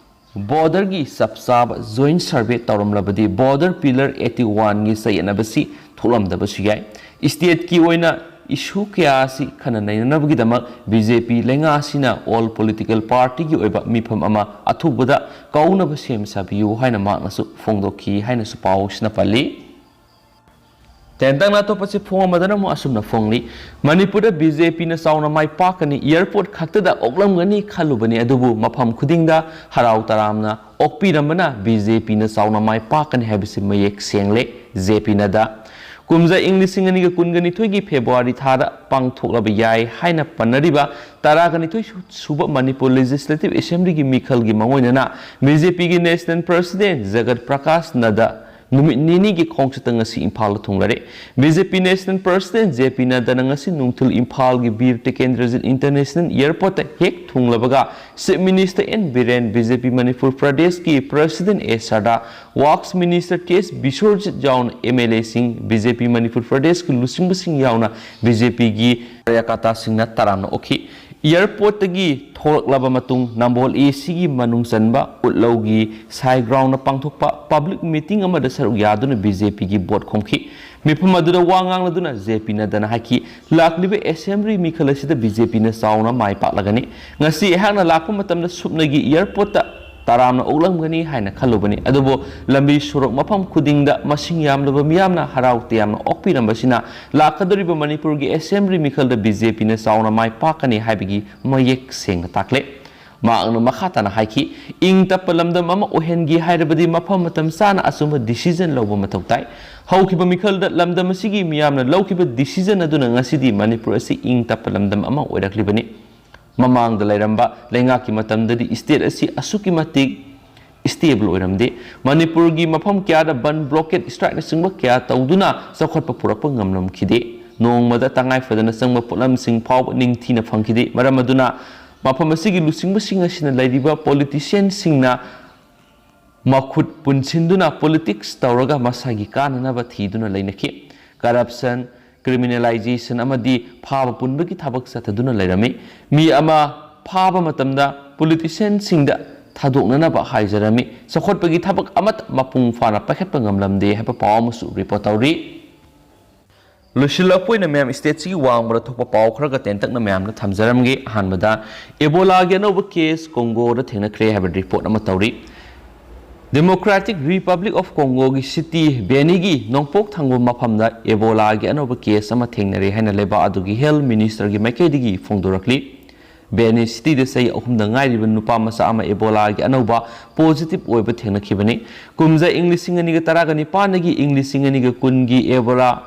ꯕꯣꯔꯗꯔꯒꯤ ꯆꯞ ꯆꯥꯕ ꯖꯣꯏꯟ ꯁꯔꯚꯦ ꯇꯧꯔꯝꯂꯕꯗꯤ ꯕꯣꯔꯗꯔ ꯄꯤꯂꯔ ꯑꯩꯠꯇꯤ ꯋꯥꯟꯒꯤ ꯆꯌꯦꯠꯅꯕꯁꯤ ꯊꯣꯛꯂꯝꯗꯕꯁꯨ ꯌꯥꯏ꯫ ꯁ꯭ꯇꯦꯠꯀꯤ ꯑꯣꯏꯅ ꯏꯁꯨ ꯀꯌꯥ ꯑꯁꯤ ꯈꯟꯅ ꯅꯩꯅꯅꯕꯒꯤꯗꯃꯛ B J P ꯂꯩꯉꯥꯛ ꯑꯁꯤꯅ ꯑꯣꯜ ꯄꯣꯂꯤꯇꯤꯀꯦꯜ ꯄꯥꯔꯇꯤꯒꯤ ꯑꯣꯏꯕ ꯃꯤꯐꯝ ꯑꯃ ꯑꯊꯨꯕꯗ ꯀꯧꯅꯕ ꯁꯦꯝ ꯁꯥꯕꯤꯌꯨ ꯍꯥꯏꯅ ꯃꯍꯥꯛꯅꯁꯨ ꯐꯣꯡꯗꯣꯛꯈꯤ ꯍꯥꯏꯅꯁꯨ ꯄꯥꯎꯁꯤꯅ ꯄꯜꯂꯤ꯫ ꯇꯦꯟꯇꯛꯅ ꯑꯇꯣꯞꯄꯁꯤ ꯐꯣꯡ ꯑꯃꯗꯅ ꯑꯃꯨꯛ ꯑꯁꯨꯝꯅ ꯐꯣꯡꯂꯤ, ꯃꯅꯤꯄꯨꯔꯗ B J P ꯅ ꯆꯥꯎꯅ ꯃꯥꯏ ꯄꯥꯛꯀꯅꯤ, ꯑꯦꯌꯔꯄꯣꯔꯠ ꯈꯛꯇꯗ ꯑꯣꯛꯂꯝꯒꯅꯤ ꯈꯜꯂꯨꯕꯅꯤ, ꯑꯗꯨꯕꯨ ꯃꯐꯝ ꯈꯨꯗꯤꯡꯗ ꯍꯔꯥꯎ ꯇꯔꯥꯝꯅ ꯑꯣꯛꯄꯤꯔꯝꯕꯅ B J P ꯅ ꯆꯥꯎꯅ ꯃꯥꯏ ꯄꯥꯛꯀꯅꯤ ꯍꯥꯏꯕꯁꯤ ꯃꯌꯦꯛ ꯁꯦꯡꯂꯦ꯫ J P ꯅꯗꯥ꯫ ꯀꯨꯝꯖꯥ ꯏꯪ ꯂꯤꯁꯤꯡ ꯑꯅꯤꯒ ꯀꯨꯟꯒ ꯅꯤꯊꯣꯏꯒꯤ ꯐꯦꯕ꯭ꯔꯨꯋꯥꯔꯤ ꯊꯥꯗ ꯄꯥꯡꯊꯣꯛꯂꯕ ꯌꯥꯏ ꯍꯥꯏꯅ ꯄꯟꯅꯔꯤꯕ ꯇꯔꯥꯒ ꯅꯤꯊꯣꯏ ꯁꯨꯕ ꯃꯅꯤꯄꯨꯔ ꯂꯦꯖꯤꯁꯂꯦꯇꯤꯚ ꯑꯦꯁꯦꯝꯕ꯭ꯂꯤꯒꯤ ꯃꯤꯈꯜꯒꯤ ꯃꯥꯡꯑꯣꯏꯅꯅ ꯕꯤ ꯖꯦ ꯄꯤꯒꯤ ꯅꯦꯁꯅꯦꯜ ꯄ꯭ꯔꯁꯤꯗꯦꯟ ꯖꯒꯠ ꯄ꯭ꯔꯀꯥꯁ ꯅꯗꯥ ꯅꯨꯃꯤꯠ ꯅꯤꯅꯤꯒꯤ ꯈꯣꯡꯆꯠꯇ ꯉꯁꯤ ꯏꯝꯐꯥꯜꯗ ꯊꯨꯡꯂꯔꯦ꯫ B J P national president J P ꯅꯗꯥꯅ ꯉꯁꯤ ꯅꯨꯡꯊꯤꯜ ꯏꯝꯐꯥꯜꯒꯤ ꯕꯤꯔ ꯇꯤꯀꯦꯟꯗ꯭ꯔꯖꯤꯠ ꯏꯟꯇꯔꯅꯦꯁꯅꯦꯜ ꯑꯦꯌꯔꯄꯣꯔꯠꯇ ꯍꯦꯛ ꯊꯨꯡꯂꯕꯒ chief minister N Biren, B J P Manipur ꯄ꯭ꯔꯗꯦꯁꯀꯤ president A Sharda, works minister T S Biswajit ꯌꯥꯎꯅ ꯑꯦꯝ ꯑꯦꯜ ꯑꯦꯁꯤꯡ, ꯕꯤ ꯖꯦ ꯄꯤ ꯃꯅꯤꯄꯨꯔ ꯄ꯭ꯔꯗꯦꯁꯀꯤ ꯂꯨꯆꯤꯡꯕꯁꯤꯡ ꯌꯥꯎꯅ ꯕꯤ ꯖꯦ ꯄꯤꯒꯤ ꯀꯥꯔꯌꯀꯔꯇꯥꯁꯤꯡꯅ ꯇꯔꯥꯝꯅ ꯑꯣꯛꯈꯤ꯫ ꯑꯦꯌꯔꯄꯣꯔꯠꯇꯒꯤ ꯊꯣꯛꯂꯛꯂꯕ ꯃꯇꯨꯡ ꯅꯝꯕꯣꯜ ꯑꯦ ꯁꯤꯒꯤ ꯃꯅꯨꯡ ꯆꯟꯕ ꯎꯠꯂꯧꯒꯤ ꯁꯥꯏ ꯒ꯭ꯔꯥꯎꯟꯗ ꯄꯥꯡꯊꯣꯛꯄ ꯄꯕ꯭ꯂꯤꯛ ꯃꯤꯇꯤꯡ ꯑꯃꯗ ꯁꯔꯨꯛ ꯌꯥꯗꯨꯅ ꯕꯤ ꯖꯦ ꯄꯤꯒꯤ ꯚꯣꯠ ꯈꯣꯝꯈꯤ꯫ ꯃꯤꯐꯝ ꯑꯗꯨꯗ ꯋꯥ ꯉꯥꯡꯂꯗꯨꯅ ꯖꯦ ꯄꯤ ꯅꯗꯥꯅ ꯍꯥꯏꯈꯤ, ꯂꯥꯛꯂꯤꯕ ꯑꯦꯁꯦꯝꯕ꯭ꯂꯤ ꯃꯤꯈꯜ ꯑꯁꯤꯗ ꯕꯤ ꯖꯦ ꯄꯤꯅ ꯆꯥꯎꯅ ꯃꯥꯏ ꯄꯥꯛꯂꯒꯅꯤ꯫ ꯉꯁꯤ ꯑꯩꯍꯥꯛꯅ ꯂꯥꯛꯄ ꯃꯇꯝꯗ ꯁꯨꯞꯅꯒꯤ ꯑꯦꯌꯔꯄꯣꯔꯠꯇ ꯇꯔꯥꯝꯅ ꯑꯣꯛꯂꯝꯒꯅꯤ ꯍꯥꯏꯅ ꯈꯜꯂꯨꯕꯅꯤ, ꯑꯗꯨꯕꯨ ꯂꯝꯕꯤ ꯁꯣꯔꯣꯛ ꯃꯐꯝ ꯈꯨꯗꯤꯡꯗ ꯃꯁꯤꯡ ꯌꯥꯝꯂꯕ ꯃꯤꯌꯥꯝꯅ ꯍꯔꯥꯎ ꯇꯌꯥꯝꯅ ꯑꯣꯛꯄꯤꯔꯝꯕꯁꯤꯅ ꯂꯥꯛꯀꯗꯧꯔꯤꯕ ꯃꯅꯤꯄꯨꯔꯒꯤ ꯑꯦꯁꯦꯝꯕ꯭ꯂꯤ ꯃꯤꯈꯜꯗ ꯕꯤ ꯖꯦ ꯄꯤꯅ ꯆꯥꯎꯅ ꯃꯥꯏ ꯄꯥꯛꯀꯅꯤ ꯍꯥꯏꯕꯒꯤ ꯃꯌꯦꯛ ꯁꯦꯡꯅ ꯇꯥꯛꯂꯦ꯫ ꯃꯍꯥꯛꯅ ꯃꯈꯥ ꯇꯥꯅ ꯍꯥꯏꯈꯤ, ꯏꯪ ꯇꯞꯄ ꯂꯝꯗꯝ ꯑꯃ ꯑꯣꯏꯍꯟꯒꯦ ꯍꯥꯏꯔꯕꯗꯤ ꯃꯐꯝ ꯃꯇꯝ ꯆꯥꯅ ꯑꯆꯨꯝꯕ ꯗꯤꯁꯤꯖꯟ ꯂꯧꯕ ꯃꯊꯧ ꯇꯥꯏ꯫ ꯍꯧꯈꯤꯕ ꯃꯤꯈꯜꯗ ꯂꯝꯗꯝ ꯑꯁꯤꯒꯤ ꯃꯤꯌꯥꯝꯅ ꯂꯧꯈꯤꯕ ꯗꯤꯁꯤꯖꯟ ꯑꯗꯨꯅ ꯉꯁꯤꯗꯤ ꯃꯅꯤꯄꯨꯔ ꯑꯁꯤ ꯏꯪ ꯇꯞꯄ ꯂꯝꯗꯝ ꯑꯃ ꯑꯣꯏꯔꯛꯂꯤꯕꯅꯤ꯫ ꯃꯃꯥꯡꯗ ꯂꯩꯔꯝꯕ ꯂꯩꯉꯥꯛꯀꯤ ꯃꯇꯝꯗꯗꯤ ꯁ꯭ꯇꯦꯠ ꯑꯁꯤ ꯑꯁꯨꯛꯀꯤ ꯃꯇꯤꯛ ꯁ꯭ꯇꯦꯕꯜ ꯑꯣꯏꯔꯝꯗꯦ꯫ ꯃꯅꯤꯄꯨꯔꯒꯤ ꯃꯐꯝ ꯀꯌꯥꯗ ꯕꯟ, ꯕ꯭ꯂꯣꯀꯦꯠ, ꯁ꯭ꯇ꯭ꯔꯥꯏꯛꯅꯆꯤꯡꯕ ꯀꯌꯥ ꯇꯧꯗꯨꯅ ꯆꯥꯎꯈꯠꯄ ꯄꯨꯔꯛꯄ ꯉꯝꯂꯝꯈꯤꯗꯦ꯫ ꯅꯣꯡꯃꯗ ꯇꯉꯥꯏ ꯐꯗꯅ ꯆꯪꯕ ꯄꯣꯠꯂꯝꯁꯤꯡ ꯐꯥꯎꯕ ꯅꯤꯡꯊꯤꯅ ꯐꯪꯈꯤꯗꯦ꯫ ꯃꯔꯝ ꯑꯗꯨꯅ ꯃꯐꯝ ꯑꯁꯤꯒꯤ ꯂꯨꯆꯤꯡꯕꯁꯤꯡ ꯑꯁꯤꯅ ꯂꯩꯔꯤꯕ ꯄꯣꯂꯤꯇꯤꯁꯤꯌꯟꯁꯤꯡꯅ ꯃꯈꯨꯠ ꯄꯨꯟꯁꯤꯟꯗꯨꯅ ꯄꯣꯂꯤꯇꯤꯛꯁ ꯇꯧꯔꯒ ꯃꯁꯥꯒꯤ ꯀꯥꯟꯅꯅꯕ ꯊꯤꯗꯨꯅ ꯂꯩꯅꯈꯤ꯫ ꯀꯔꯞꯁꯟ, ꯀ꯭ꯔꯤꯃꯤꯅꯦꯂꯥꯏꯖꯦꯁꯟ ꯑꯃꯗꯤ ꯐꯥꯕ ꯄꯨꯟꯕꯒꯤ ꯊꯕꯛ ꯆꯠꯊꯗꯨꯅ ꯂꯩꯔꯝꯃꯤ꯫ ꯃꯤ ꯑꯃ ꯐꯥꯕ ꯃꯇꯝꯗ ꯄꯣꯂꯤꯇꯤꯁꯤꯌꯟꯁꯤꯡꯗ ꯊꯥꯗꯣꯛꯅꯅꯕ ꯍꯥꯏꯖꯔꯝꯃꯤ꯫ ꯆꯥꯎꯈꯠꯄꯒꯤ ꯊꯕꯛ ꯑꯃꯠꯇ ꯃꯄꯨꯡ ꯐꯥꯅ ꯄꯥꯏꯈꯠꯄ ꯉꯝꯂꯝꯗꯦ ꯍꯥꯏꯕ ꯄꯥꯎ ꯑꯃꯁꯨ ꯔꯤꯄꯣꯔꯠ ꯇꯧꯔꯤ꯫ ꯂꯣꯏꯁꯤꯜꯂꯛꯄ ꯑꯣꯏꯅ ꯃꯌꯥꯝ ꯁ꯭ꯇꯦꯠꯁꯤꯒꯤ ꯋꯥꯡꯃꯗ ꯊꯣꯛꯄ ꯄꯥꯎ ꯈꯔꯒ ꯇꯦꯟꯇꯛꯅ ꯃꯌꯥꯝꯗ ꯊꯝꯖꯔꯝꯒꯦ꯫ ꯑꯍꯥꯟꯕꯗ, ꯑꯦꯕꯣꯂꯥꯒꯤ ꯑꯅꯧꯕ ꯀꯦꯁ ꯀꯣꯡꯒꯣꯗ ꯊꯦꯡꯅꯈ꯭ꯔꯦ ꯍꯥꯏꯕ ꯔꯤꯄꯣꯔꯠ ꯑꯃ ꯇꯧꯔꯤ꯫ ꯗꯦꯃꯣꯀ꯭ꯔꯦꯇꯤꯛ ꯔꯤꯄꯕ꯭ꯂꯤꯛ ꯑꯣꯐ ꯀꯣꯡꯒꯣꯒꯤ ꯁꯤꯇꯤ ꯕꯦꯅꯤꯒꯤ ꯅꯣꯡꯄꯣꯛ ꯊꯪꯕ ꯃꯐꯝꯗ ꯑꯦꯕꯣꯂꯥꯒꯤ ꯑꯅꯧꯕ ꯀꯦꯁ ꯑꯃ ꯊꯦꯡꯅꯔꯦ ꯍꯥꯏꯅ ꯂꯩꯕꯥꯛ ꯑꯗꯨꯒꯤ ꯍꯦꯜꯊ ꯃꯤꯅꯤꯁꯇꯔꯒꯤ ꯃꯥꯏꯀꯩꯗꯒꯤ ꯐꯣꯡꯗꯣꯔꯛꯂꯤ꯫ ꯕꯦꯅꯦ ꯁꯤꯇꯤꯗ ꯆꯍꯤ ꯑꯍꯨꯝꯗ ꯉꯥꯏꯔꯤꯕ ꯅꯨꯄꯥ ꯃꯆꯥ ꯑꯃ ꯏꯕꯣꯂꯥꯒꯤ ꯑꯅꯧꯕ ꯄꯣꯖꯤꯇꯤꯚ ꯑꯣꯏꯕ ꯊꯦꯡꯅꯈꯤꯕꯅꯤ꯫ ꯀꯨꯝꯖꯥ ꯏꯪ ꯂꯤꯁꯤꯡ ꯑꯅꯤꯒ ꯇꯔꯥꯒ ꯅꯤꯄꯥꯟꯗꯒꯤ ꯏꯪ ꯂꯤꯁꯤꯡ ꯑꯅꯤꯒ ꯀꯨꯟꯒꯤ ꯏꯕꯣꯂꯥ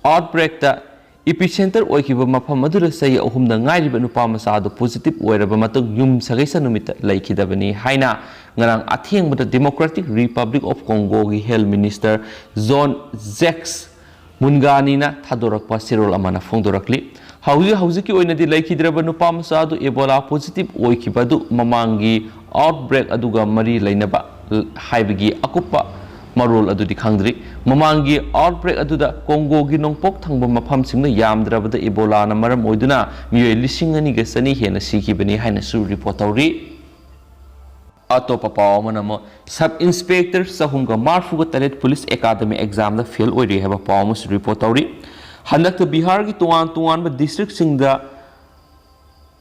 ꯑꯥꯎꯠꯕ꯭ꯔꯦꯛꯇ ꯏꯄꯤꯁꯦꯟꯇꯔ ꯑꯣꯏꯈꯤꯕ ꯃꯐꯝ ꯑꯗꯨꯗ ꯆꯍꯤ ꯑꯍꯨꯝꯗ ꯉꯥꯏꯔꯤꯕ ꯅꯨꯄꯥ ꯃꯆꯥ ꯑꯗꯨ ꯄꯣꯖꯤꯇꯤꯚ ꯑꯣꯏꯔꯕ ꯃꯇꯨꯡ ꯌꯨꯝ ꯁꯥꯒꯩꯁꯥ ꯅꯨꯃꯤꯠꯇ ꯂꯩꯈꯤꯗꯕꯅꯤ ꯍꯥꯏꯅ ꯉꯔꯥꯡ ꯑꯊꯦꯡꯕꯗ Democratic Republic of Congoꯒꯤ ꯍꯦꯜꯊ ꯃꯤꯅꯤꯁꯇꯔ ꯖꯣꯟ ꯖꯦꯛꯁ ꯃꯨꯟꯒꯥꯅꯤꯅ ꯊꯥꯗꯣꯔꯛꯄ ꯆꯦꯔꯣꯜ ꯑꯃꯅ ꯐꯣꯡꯗꯣꯔꯛꯂꯤ꯫ ꯍꯧꯖꯤꯛ ꯍꯧꯖꯤꯛꯀꯤ ꯑꯣꯏꯅꯗꯤ ꯂꯩꯈꯤꯗ꯭ꯔꯕ ꯅꯨꯄꯥ ꯃꯆꯥ ꯑꯗꯨ ꯏꯕꯣꯂꯥ ꯄꯣꯖꯤꯇꯤꯚ ꯑꯣꯏꯈꯤꯕ ꯑꯗꯨ ꯃꯃꯥꯡꯒꯤ ꯑꯥꯎꯠꯕ꯭ꯔꯦꯛ ꯑꯗꯨꯒ ꯃꯔꯤ ꯂꯩꯅꯕ ꯍꯥꯏꯕꯒꯤ ꯑꯀꯨꯞꯄ ꯃꯔꯣꯜ ꯑꯗꯨꯗꯤ ꯈꯪꯗ꯭ꯔꯤ꯫ ꯃꯃꯥꯡꯒꯤ ꯑꯥꯎꯠꯕ꯭ꯔꯦꯛ ꯑꯗꯨꯗ ꯀꯣꯡꯒꯣꯒꯤ ꯅꯣꯡꯄꯣꯛ ꯊꯪꯕ ꯃꯐꯝꯁꯤꯡꯗ ꯌꯥꯝꯗ꯭ꯔꯕꯗ ꯏꯕꯣꯂꯥꯅ ꯃꯔꯝ ꯑꯣꯏꯗꯨꯅ ꯃꯤꯑꯣꯏ ꯂꯤꯁꯤꯡ ꯑꯅꯤꯒ ꯆꯅꯤ ꯍꯦꯟꯅ ꯁꯤꯈꯤꯕꯅꯤ ꯍꯥꯏꯅꯁꯨ ꯔꯤꯄꯣꯔꯠ ꯇꯧꯔꯤ꯫ ꯑꯇꯣꯞꯄ ꯄꯥꯎ ꯑꯃꯅ ꯑꯃꯨꯛ ꯁꯕ ꯏꯟꯁꯄꯦꯛꯇꯔ ꯆꯍꯨꯝꯒ ꯃꯔꯐꯨꯒ ꯇꯔꯦꯠ ꯄꯨꯂꯤꯁ ꯑꯦꯀꯥꯗꯃꯤ ꯑꯦꯛꯖꯥꯝꯗ ꯐꯦꯜ ꯑꯣꯏꯔꯦ ꯍꯥꯏꯕ ꯄꯥꯎ ꯑꯃꯁꯨ ꯔꯤꯄꯣꯔꯠ ꯇꯧꯔꯤ꯫ ꯍꯟꯗꯛꯇ ꯕꯤꯍꯥꯔꯒꯤ ꯇꯣꯉꯥꯟ ꯇꯣꯉꯥꯟꯕ ꯗꯤꯁꯇ꯭ꯔꯤꯛꯁꯤꯡꯗ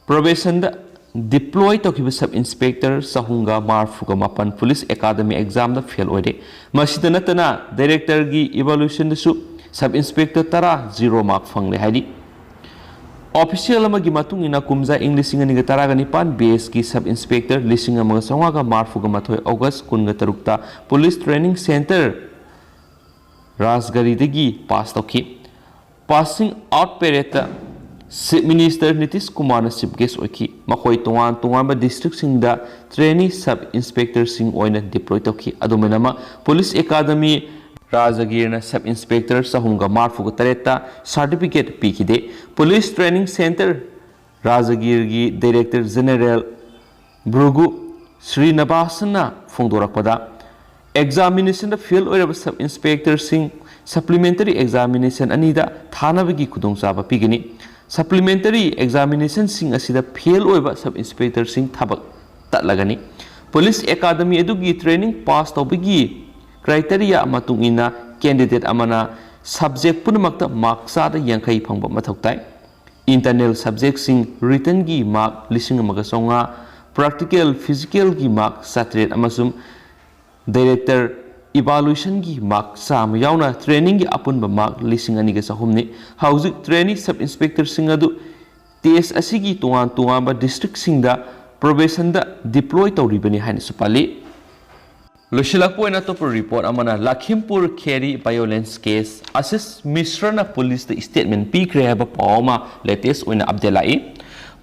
ꯄ꯭ꯔꯣꯕꯦꯁꯟꯗ ꯗꯤꯄ꯭ꯂꯣꯏ ꯇꯧꯈꯤꯕ ꯁꯕ ꯏꯟꯁꯄꯦꯛꯇꯔ ꯆꯍꯨꯝꯒ ꯃꯔꯐꯨꯒ ꯃꯥꯄꯟ ꯄꯨꯂꯤꯁ ꯑꯦꯀꯥꯗꯃꯤ ꯑꯦꯛꯖꯥꯝꯗ ꯐꯦꯜ ꯑꯣꯏꯔꯦ꯫ ꯃꯁꯤꯗ ꯅꯠꯇꯅ ꯗꯥꯏꯔꯦꯛꯇꯔꯒꯤ ꯏꯚꯣꯂꯨꯁꯟꯗꯁꯨ ꯁꯕ ꯏꯟꯁꯄꯦꯛꯇꯔ ꯇꯔꯥ ꯖꯤꯔꯣ ꯃꯥꯔꯛ ꯐꯪꯂꯦ ꯍꯥꯏꯔꯤ꯫ ꯑꯣꯐꯤꯁꯤꯌꯦꯜ ꯑꯃꯒꯤ ꯃꯇꯨꯡ ꯏꯟꯅ ꯀꯨꯝꯖꯥ ꯏꯪ ꯂꯤꯁꯤꯡ ꯑꯅꯤꯒ ꯇꯔꯥꯒ ꯅꯤꯄꯥꯟ ꯕꯦꯁꯀꯤ ꯁꯕ ꯏꯟꯁꯄꯦꯛꯇꯔ ꯂꯤꯁꯤꯡ ꯑꯃꯒ ꯆꯥꯝꯃꯉꯥꯒ ꯃꯔꯐꯨꯒ ꯃꯥꯊꯣꯏ ꯑꯣꯒꯁ ꯀꯨꯟꯒ ꯇꯔꯨꯛꯇ ꯄꯨꯂꯤꯁ ꯇ꯭ꯔꯦꯅꯤꯡ ꯁꯦꯟꯇꯔ ꯔꯥꯖꯒꯔꯤꯗꯒꯤ ꯄꯥꯁ ꯇꯧꯈꯤ꯫ ꯄꯥꯁꯤꯡ ꯑꯥꯎꯠ ꯄꯦꯔꯦꯗꯇ ꯆꯤꯐ ꯃꯤꯅꯤꯁꯇꯔ ꯅꯤꯇꯤꯁ ꯀꯨꯃꯥꯔꯅ ꯆꯤꯐ ꯒꯦꯁ ꯑꯣꯏꯈꯤ꯫ ꯃꯈꯣꯏ ꯇꯣꯉꯥꯟ ꯇꯣꯉꯥꯟꯕ ꯗꯤꯁꯇ꯭ꯔꯤꯛꯁꯤꯡꯗ ꯇ꯭ꯔꯦꯅꯤ ꯁꯕ ꯏꯟꯁꯄꯦꯛꯇꯔꯁꯤꯡ ꯑꯣꯏꯅ ꯗꯤꯄ꯭ꯂꯣꯏ ꯇꯧꯈꯤ꯫ ꯑꯗꯨꯃꯥꯏꯅꯃꯛ ꯄꯨꯂꯤꯁ ꯑꯦꯀꯥꯗꯃꯤ ꯔꯥꯖꯒꯤꯔꯅ ꯁꯕ ꯏꯟꯁꯄꯦꯛꯇꯔ ꯆꯍꯨꯝꯒ ꯃꯔꯐꯨꯒ ꯇꯔꯦꯠꯇ ꯁꯥꯔꯇꯤꯐꯤꯀꯦꯠ ꯄꯤꯈꯤꯗꯦ꯫ ꯄꯨꯂꯤꯁ ꯇ꯭ꯔꯦꯅꯤꯡ ꯁꯦꯟꯇꯔ ꯔꯥꯖꯒꯤꯔꯒꯤ ꯗꯥꯏꯔꯦꯛꯇꯔ ꯖꯦꯅꯦꯔꯦꯜ ꯚ꯭ꯔꯨꯒꯨ ꯁ꯭ꯔꯤꯅꯕꯥꯁꯟꯅ ꯐꯣꯡꯗꯣꯔꯛꯄꯗ, ꯑꯦꯛꯖꯥꯃꯤꯅꯦꯁꯟꯗ ꯐꯦꯜ ꯑꯣꯏꯔꯕ ꯁꯕ ꯏꯟꯁꯄꯦꯛꯇꯔꯁꯤꯡ ꯁꯄ꯭ꯂꯤꯃꯦꯟꯇꯔꯤ ꯑꯦꯛꯖꯥꯃꯤꯅꯦꯁꯟ ꯑꯅꯤꯗ ꯊꯥꯅꯕꯒꯤ ꯈꯨꯗꯣꯡꯆꯥꯕ ꯄꯤꯒꯅꯤ꯫ ꯁꯄ꯭ꯂꯤꯃꯦꯟꯇꯔꯤ ꯑꯦꯛꯖꯥꯃꯤꯅꯦꯁꯟꯁꯤꯡ ꯑꯁꯤꯗ ꯐꯦꯜ ꯑꯣꯏꯕ ꯁꯕ ꯏꯟꯁꯄꯦꯛꯇꯔꯁꯤꯡ ꯊꯕꯛ ꯇꯠꯂꯒꯅꯤ꯫ ꯄꯨꯂꯤꯁ ꯑꯦꯀꯥꯗꯃꯤ ꯑꯗꯨꯒꯤ ꯇ꯭ꯔꯦꯅꯤꯡ ꯄꯥꯁ ꯇꯧꯕꯒꯤ ꯀ꯭ꯔꯥꯏꯇꯦꯔꯤꯌꯥ ꯃꯇꯨꯡ ꯏꯟꯅ ꯀꯦꯟꯗꯤꯗꯦꯠ ꯑꯃꯅ ꯁꯕꯖꯦꯛ ꯄꯨꯝꯅꯃꯛꯇ ꯃꯥꯔꯛ ꯆꯥꯗ ꯌꯥꯡꯈꯩ ꯐꯪꯕ ꯃꯊꯧ ꯇꯥꯏ꯫ ꯏꯟꯇꯔꯅꯦꯜ ꯁꯕꯖꯦꯛꯁꯤꯡ ꯔꯤꯇꯟꯒꯤ ꯃꯥꯔꯛ ꯂꯤꯁꯤꯡ ꯑꯃꯒ ꯆꯥꯝꯃꯉꯥ, ꯄ꯭ꯔꯥꯛꯇꯤꯀꯦꯜ ꯐꯤꯖꯤꯀꯦꯜꯒꯤ ꯃꯥꯔꯛ ꯆꯥꯇ꯭ꯔꯦꯠ ꯑꯃꯁꯨꯡ ꯗꯥꯏꯔꯦꯛꯇꯔ ꯏꯚꯥꯂꯨꯌꯦꯁꯟꯒꯤ ꯃꯥꯔꯛ ꯆꯥꯝꯃ ꯌꯥꯎꯅ ꯇ꯭ꯔꯦꯅꯤꯡꯒꯤ ꯑꯄꯨꯟꯕ ꯃꯥꯔꯛ ꯂꯤꯁꯤꯡ ꯑꯅꯤꯒ ꯆꯍꯨꯝꯅꯤ꯫ ꯍꯧꯖꯤꯛ ꯇ꯭ꯔꯦꯅꯤ ꯁꯕ ꯏꯟꯁꯄꯦꯛꯇꯔꯁꯤꯡ ꯑꯗꯨ ꯇꯦꯁ ꯑꯁꯤꯒꯤ ꯇꯣꯉꯥꯟ ꯇꯣꯉꯥꯟꯕ ꯗꯤꯁꯇ꯭ꯔꯤꯛꯁꯤꯡꯗ ꯄ꯭ꯔꯣꯕꯦꯁꯟꯗ ꯗꯤꯄ꯭ꯂꯣꯏ ꯇꯧꯔꯤꯕꯅꯤ ꯍꯥꯏꯅꯁꯨ ꯄꯜꯂꯤ꯫ ꯂꯣꯏꯁꯤꯜꯂꯛꯄ ꯑꯣꯏꯅ ꯑꯇꯣꯞꯄ ꯔꯤꯄꯣꯔꯠ ꯑꯃꯅ ꯂꯈꯤꯝꯄꯨꯔ ꯈꯦꯔꯤ ꯚꯥꯏꯑꯣꯂꯦꯟꯁ ꯀꯦꯁ, ꯑꯁꯤꯁ ꯃꯤꯁ꯭ꯔꯅ ꯄꯨꯂꯤꯁꯇ ꯁ꯭ꯇꯦꯠꯃꯦꯟ ꯄꯤꯈ꯭ꯔꯦ ꯍꯥꯏꯕ ꯄꯥꯎ ꯑꯃ ꯂꯦꯇꯦꯁ ꯑꯣꯏꯅ ꯑꯞꯗꯦꯠ ꯂꯥꯛꯏ꯫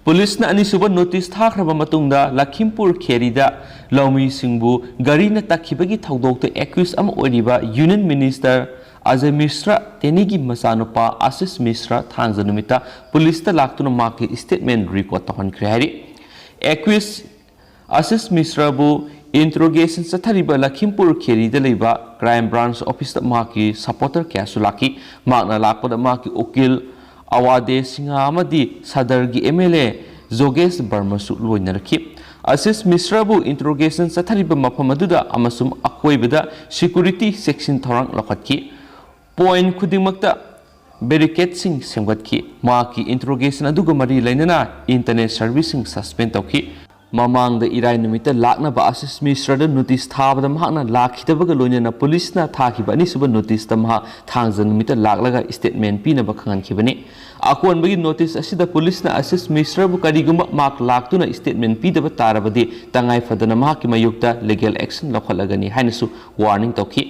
ꯄꯨꯂꯤꯁꯅ ꯑꯅꯤꯁꯨꯕ ꯅꯣꯇꯤꯁ ꯊꯥꯈ꯭ꯔꯕ ꯃꯇꯨꯡꯗ ꯂꯈꯤꯝꯄꯨꯔ ꯈꯦꯔꯤꯗ ꯂꯧꯃꯤꯁꯤꯡꯕꯨ ꯒꯥꯔꯤꯅ ꯇꯛꯈꯤꯕꯒꯤ ꯊꯧꯗꯣꯛꯇ ꯑꯦꯀ꯭ꯌꯨꯁ ꯑꯃ ꯑꯣꯏꯔꯤꯕ ꯌꯨꯅꯤꯌꯟ ꯃꯤꯅꯤꯁꯇꯔ ꯑꯖꯌ ꯃꯤꯁ꯭ꯔ, ꯇꯦꯅꯤꯒꯤ ꯃꯆꯥꯅꯨꯄꯥ ꯑꯁꯤꯁ ꯃꯤꯁ꯭ꯔ ꯊꯥꯡꯖ ꯅꯨꯃꯤꯠꯇ ꯄꯨꯂꯤꯁꯇ ꯂꯥꯛꯇꯨꯅ ꯃꯍꯥꯛꯀꯤ ꯁ꯭ꯇꯦꯠꯃꯦꯟ ꯔꯦꯀꯣꯔꯗ ꯇꯧꯍꯟꯈ꯭ꯔꯦ ꯍꯥꯏꯔꯤ꯫ ꯑꯦꯀ꯭ꯌꯨꯁ ꯑꯁꯤꯁ ꯃꯤꯁ꯭ꯔꯕꯨ ꯏꯟꯇ꯭ꯔꯣꯒꯦꯁꯟ ꯆꯠꯊꯔꯤꯕ ꯂꯈꯤꯝꯄꯨꯔ ꯈꯦꯔꯤꯗ ꯂꯩꯕ ꯀ꯭ꯔꯥꯏꯝ ꯕ꯭ꯔꯥꯟꯆ ꯑꯣꯐꯤꯁꯇ ꯃꯍꯥꯛꯀꯤ ꯁꯄꯣꯔꯇꯔ ꯀꯌꯥꯁꯨ ꯂꯥꯛꯈꯤ꯫ ꯃꯍꯥꯛꯅ ꯂꯥꯛꯄꯗ ꯃꯍꯥꯛꯀꯤ ꯎꯀꯤꯜ ꯑꯋꯥꯗꯦ ꯁꯤꯡꯍ ꯑꯃꯗꯤ ꯁꯗꯔꯒꯤ ꯑꯦꯝ ꯑꯦꯜ ꯑꯦ ꯖꯣꯒꯦꯁ ꯕꯔꯃꯁꯨ ꯂꯣꯏꯅꯔꯛꯈꯤ꯫ ꯑꯁꯤꯁ ꯃꯤꯁ꯭ꯔꯕꯨ ꯏꯟꯇ꯭ꯔꯣꯒꯦꯁꯟ ꯆꯠꯊꯔꯤꯕ ꯃꯐꯝ ꯑꯗꯨꯗ ꯑꯃꯁꯨꯡ ꯑꯀꯣꯏꯕꯗ ꯁꯦꯀ꯭ꯌꯨꯔꯤꯇꯤ ꯆꯦꯛꯁꯤꯟ ꯊꯧꯔꯥꯡ ꯂꯧꯈꯠꯈꯤ꯫ ꯄꯣꯏꯟꯠ ꯈꯨꯗꯤꯡꯃꯛꯇ ꯕꯦꯔꯤꯀꯦꯗꯁꯤꯡ ꯁꯦꯝꯒꯠꯈꯤ꯫ ꯃꯍꯥꯛꯀꯤ ꯏꯟꯇ꯭ꯔꯣꯒꯦꯁꯟ ꯑꯗꯨꯒ ꯃꯔꯤ ꯂꯩꯅꯅ ꯏꯟꯇꯔꯅꯦꯠ ꯁꯔꯚꯤꯁꯁꯤꯡ ꯁꯁꯄꯦꯟ ꯇꯧꯈꯤ꯫ ꯃꯃꯥꯡꯗ ꯏꯔꯥꯏ ꯅꯨꯃꯤꯠꯇ ꯂꯥꯛꯅꯕ ꯑꯁꯤꯁ ꯃꯤꯁ꯭ꯔꯗ ꯅꯣꯇꯤꯁ ꯊꯥꯕꯗ ꯃꯍꯥꯛꯅ ꯂꯥꯛꯈꯤꯗꯕꯒ ꯂꯣꯏꯅꯅ ꯄꯨꯂꯤꯁꯅ ꯊꯥꯈꯤꯕ ꯑꯅꯤꯁꯨꯕ ꯅꯣꯇꯤꯁꯇ ꯃꯍꯥꯛ ꯊꯥꯡꯖ ꯅꯨꯃꯤꯠꯇ ꯂꯥꯛꯂꯒ ꯁ꯭ꯇꯦꯠꯃꯦꯟ ꯄꯤꯅꯕ ꯈꯪꯍꯟꯈꯤꯕꯅꯤ꯫ ꯑꯀꯣꯟꯕꯒꯤ ꯅꯣꯇꯤꯁ ꯑꯁꯤꯗ ꯄꯨꯂꯤꯁꯅ ꯑꯁꯤꯁ ꯃꯤꯁ꯭ꯔꯕꯨ ꯀꯔꯤꯒꯨꯝꯕ ꯃꯍꯥꯛ ꯂꯥꯛꯇꯨꯅ ꯁ꯭ꯇꯦꯠꯃꯦꯟ ꯄꯤꯗꯕ ꯇꯥꯔꯕꯗꯤ ꯇꯉꯥꯏ ꯐꯗꯅ ꯃꯍꯥꯛꯀꯤ ꯃꯥꯌꯣꯛꯇ ꯂꯤꯒꯦꯜ ꯑꯦꯛꯁꯟ ꯂꯧꯈꯠꯂꯒꯅꯤ ꯍꯥꯏꯅꯁꯨ ꯋꯥꯔꯅꯤꯡ ꯇꯧꯈꯤ꯫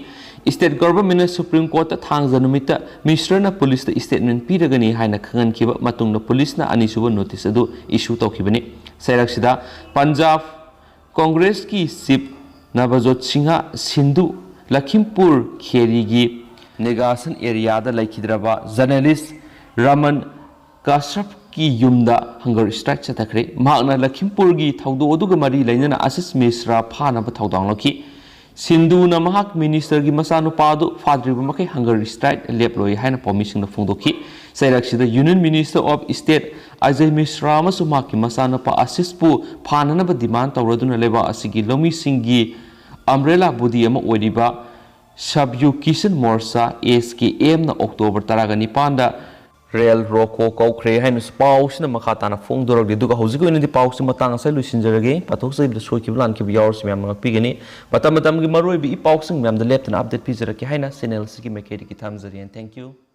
ꯁ꯭ꯇꯦꯠ ꯒꯚꯔꯟꯃꯦꯟꯠꯅ ꯁꯨꯄ꯭ꯔꯤꯝ ꯀꯣꯔꯠꯇ ꯊꯥꯡꯖ ꯅꯨꯃꯤꯠꯇ ꯃꯤꯁ꯭ꯔꯅ ꯄꯨꯂꯤꯁꯇ ꯁ꯭ꯇꯦꯠꯃꯦꯟ ꯄꯤꯔꯒꯅꯤ ꯍꯥꯏꯅ ꯈꯪꯍꯟꯈꯤꯕ ꯃꯇꯨꯡꯗ ꯄꯨꯂꯤꯁꯅ ꯑꯅꯤꯁꯨꯕ ꯅꯣꯇꯤꯁ ꯑꯗꯨ ꯏꯁꯨ ꯇꯧꯈꯤꯕꯅꯤ꯫ ꯆꯩꯔꯛꯁꯤꯗ ꯄꯟꯖꯥꯕ ꯀꯣꯡꯒ꯭ꯔꯦꯁꯀꯤ ꯆꯤꯐ ꯅꯕꯖꯣꯠ ꯁꯤꯡꯍ ꯁꯤꯟꯙꯨ ꯂꯈꯤꯝꯄꯨꯔ ꯈꯦꯔꯤꯒꯤ ꯅꯦꯒꯥꯁꯟ ꯑꯦꯔꯤꯌꯥꯗ ꯂꯩꯈꯤꯗ꯭ꯔꯕ ꯖꯔꯅꯦꯂꯤꯁ ꯔꯃꯟ ꯀꯥꯁ꯭ꯌꯞꯀꯤ ꯌꯨꯝꯗ ꯍꯪꯒꯔ ꯁ꯭ꯇ꯭ꯔꯥꯏꯛ ꯆꯠꯊꯈ꯭ꯔꯦ꯫ ꯃꯍꯥꯛꯅ ꯂꯈꯤꯝꯄꯨꯔꯒꯤ ꯊꯧꯗꯣꯛ ꯑꯗꯨꯒ ꯃꯔꯤ ꯂꯩꯅꯅ ꯑꯁꯤꯁ ꯃꯤꯁ꯭ꯔꯥ ꯐꯥꯅꯕ ꯊꯧꯗꯥꯡ ꯂꯧꯈꯤ꯫ ꯁꯤꯟꯙꯨꯅ ꯃꯍꯥꯛ ꯃꯤꯅꯤꯁꯇꯔꯒꯤ ꯃꯆꯥꯅꯨꯄꯥ ꯑꯗꯨ ꯐꯥꯗ꯭ꯔꯤꯕ ꯃꯈꯩ ꯍꯪꯒꯔ ꯁ꯭ꯇ꯭ꯔꯥꯏꯛ ꯂꯦꯞꯂꯣꯏ ꯍꯥꯏꯅ ꯄꯥꯎꯃꯤꯁꯤꯡꯗ ꯐꯣꯡꯗꯣꯛꯈꯤ꯫ ꯆꯩꯔꯛꯁꯤꯗ union minister of state Ajay ꯃꯤꯁ꯭ꯔꯥ ꯑꯃꯁꯨꯡ ꯃꯍꯥꯛꯀꯤ ꯃꯆꯥꯅꯨꯄꯥ ꯑꯁꯤꯁꯄꯨ ꯐꯥꯅꯅꯕ ꯗꯤꯃꯥꯟ ꯇꯧꯔꯗꯨꯅ ꯂꯩꯕꯥꯛ ꯑꯁꯤꯒꯤ ꯂꯧꯃꯤꯁꯤꯡꯒꯤ ꯑꯝꯕ꯭ꯔꯦꯂꯥ ꯕꯣꯗꯤ ꯑꯃ ꯑꯣꯏꯔꯤꯕ ꯁꯕꯌꯨ ꯀꯤꯁꯟ ꯃꯣꯔꯆꯥ, ꯑꯦꯁ ꯀꯦ ꯑꯦꯝꯅ ꯑꯣꯛꯇꯣꯕꯔ ꯇꯔꯥꯒ ꯅꯤꯄꯥꯟꯗ ꯔꯦꯜ ꯔꯣꯀꯣ ꯀꯧꯈ꯭ꯔꯦ ꯍꯥꯏꯅꯁꯨ ꯄꯥꯎꯁꯤꯅ ꯃꯈꯥ ꯇꯥꯅ ꯐꯣꯡꯗꯣꯔꯛꯂꯤ꯫ ꯑꯗꯨꯒ ꯍꯧꯖꯤꯛꯀꯤ ꯑꯣꯏꯅꯗꯤ ꯄꯥꯎꯁꯤ ꯃꯇꯥꯡ ꯑꯁꯤꯗ ꯂꯣꯏꯁꯤꯟꯖꯔꯒꯦ꯫ ꯄꯥꯊꯣꯛꯆꯈꯤꯕꯗ ꯁꯣꯏꯈꯤꯕ ꯂꯥꯟꯈꯤꯕ ꯌꯥꯎꯔꯁꯨ ꯃꯌꯥꯝꯅ ꯉꯥꯛꯄꯤꯒꯅꯤ꯫ ꯃꯇꯝ ꯃꯇꯝꯒꯤ ꯃꯔꯨꯑꯣꯏꯕ ꯏ ꯄꯥꯎꯁꯤꯡ ꯃꯌꯥꯝꯗ ꯂꯦꯞꯇꯅ ꯑꯞꯗꯦꯠ ꯄꯤꯖꯔꯛꯀꯦ ꯍꯥꯏꯅ ꯆꯦꯅꯦꯜ ꯑꯁꯤꯒꯤ ꯃꯥꯏꯀꯩꯗꯒꯤ ꯊꯝꯖꯔꯤ꯫ And thank you꯫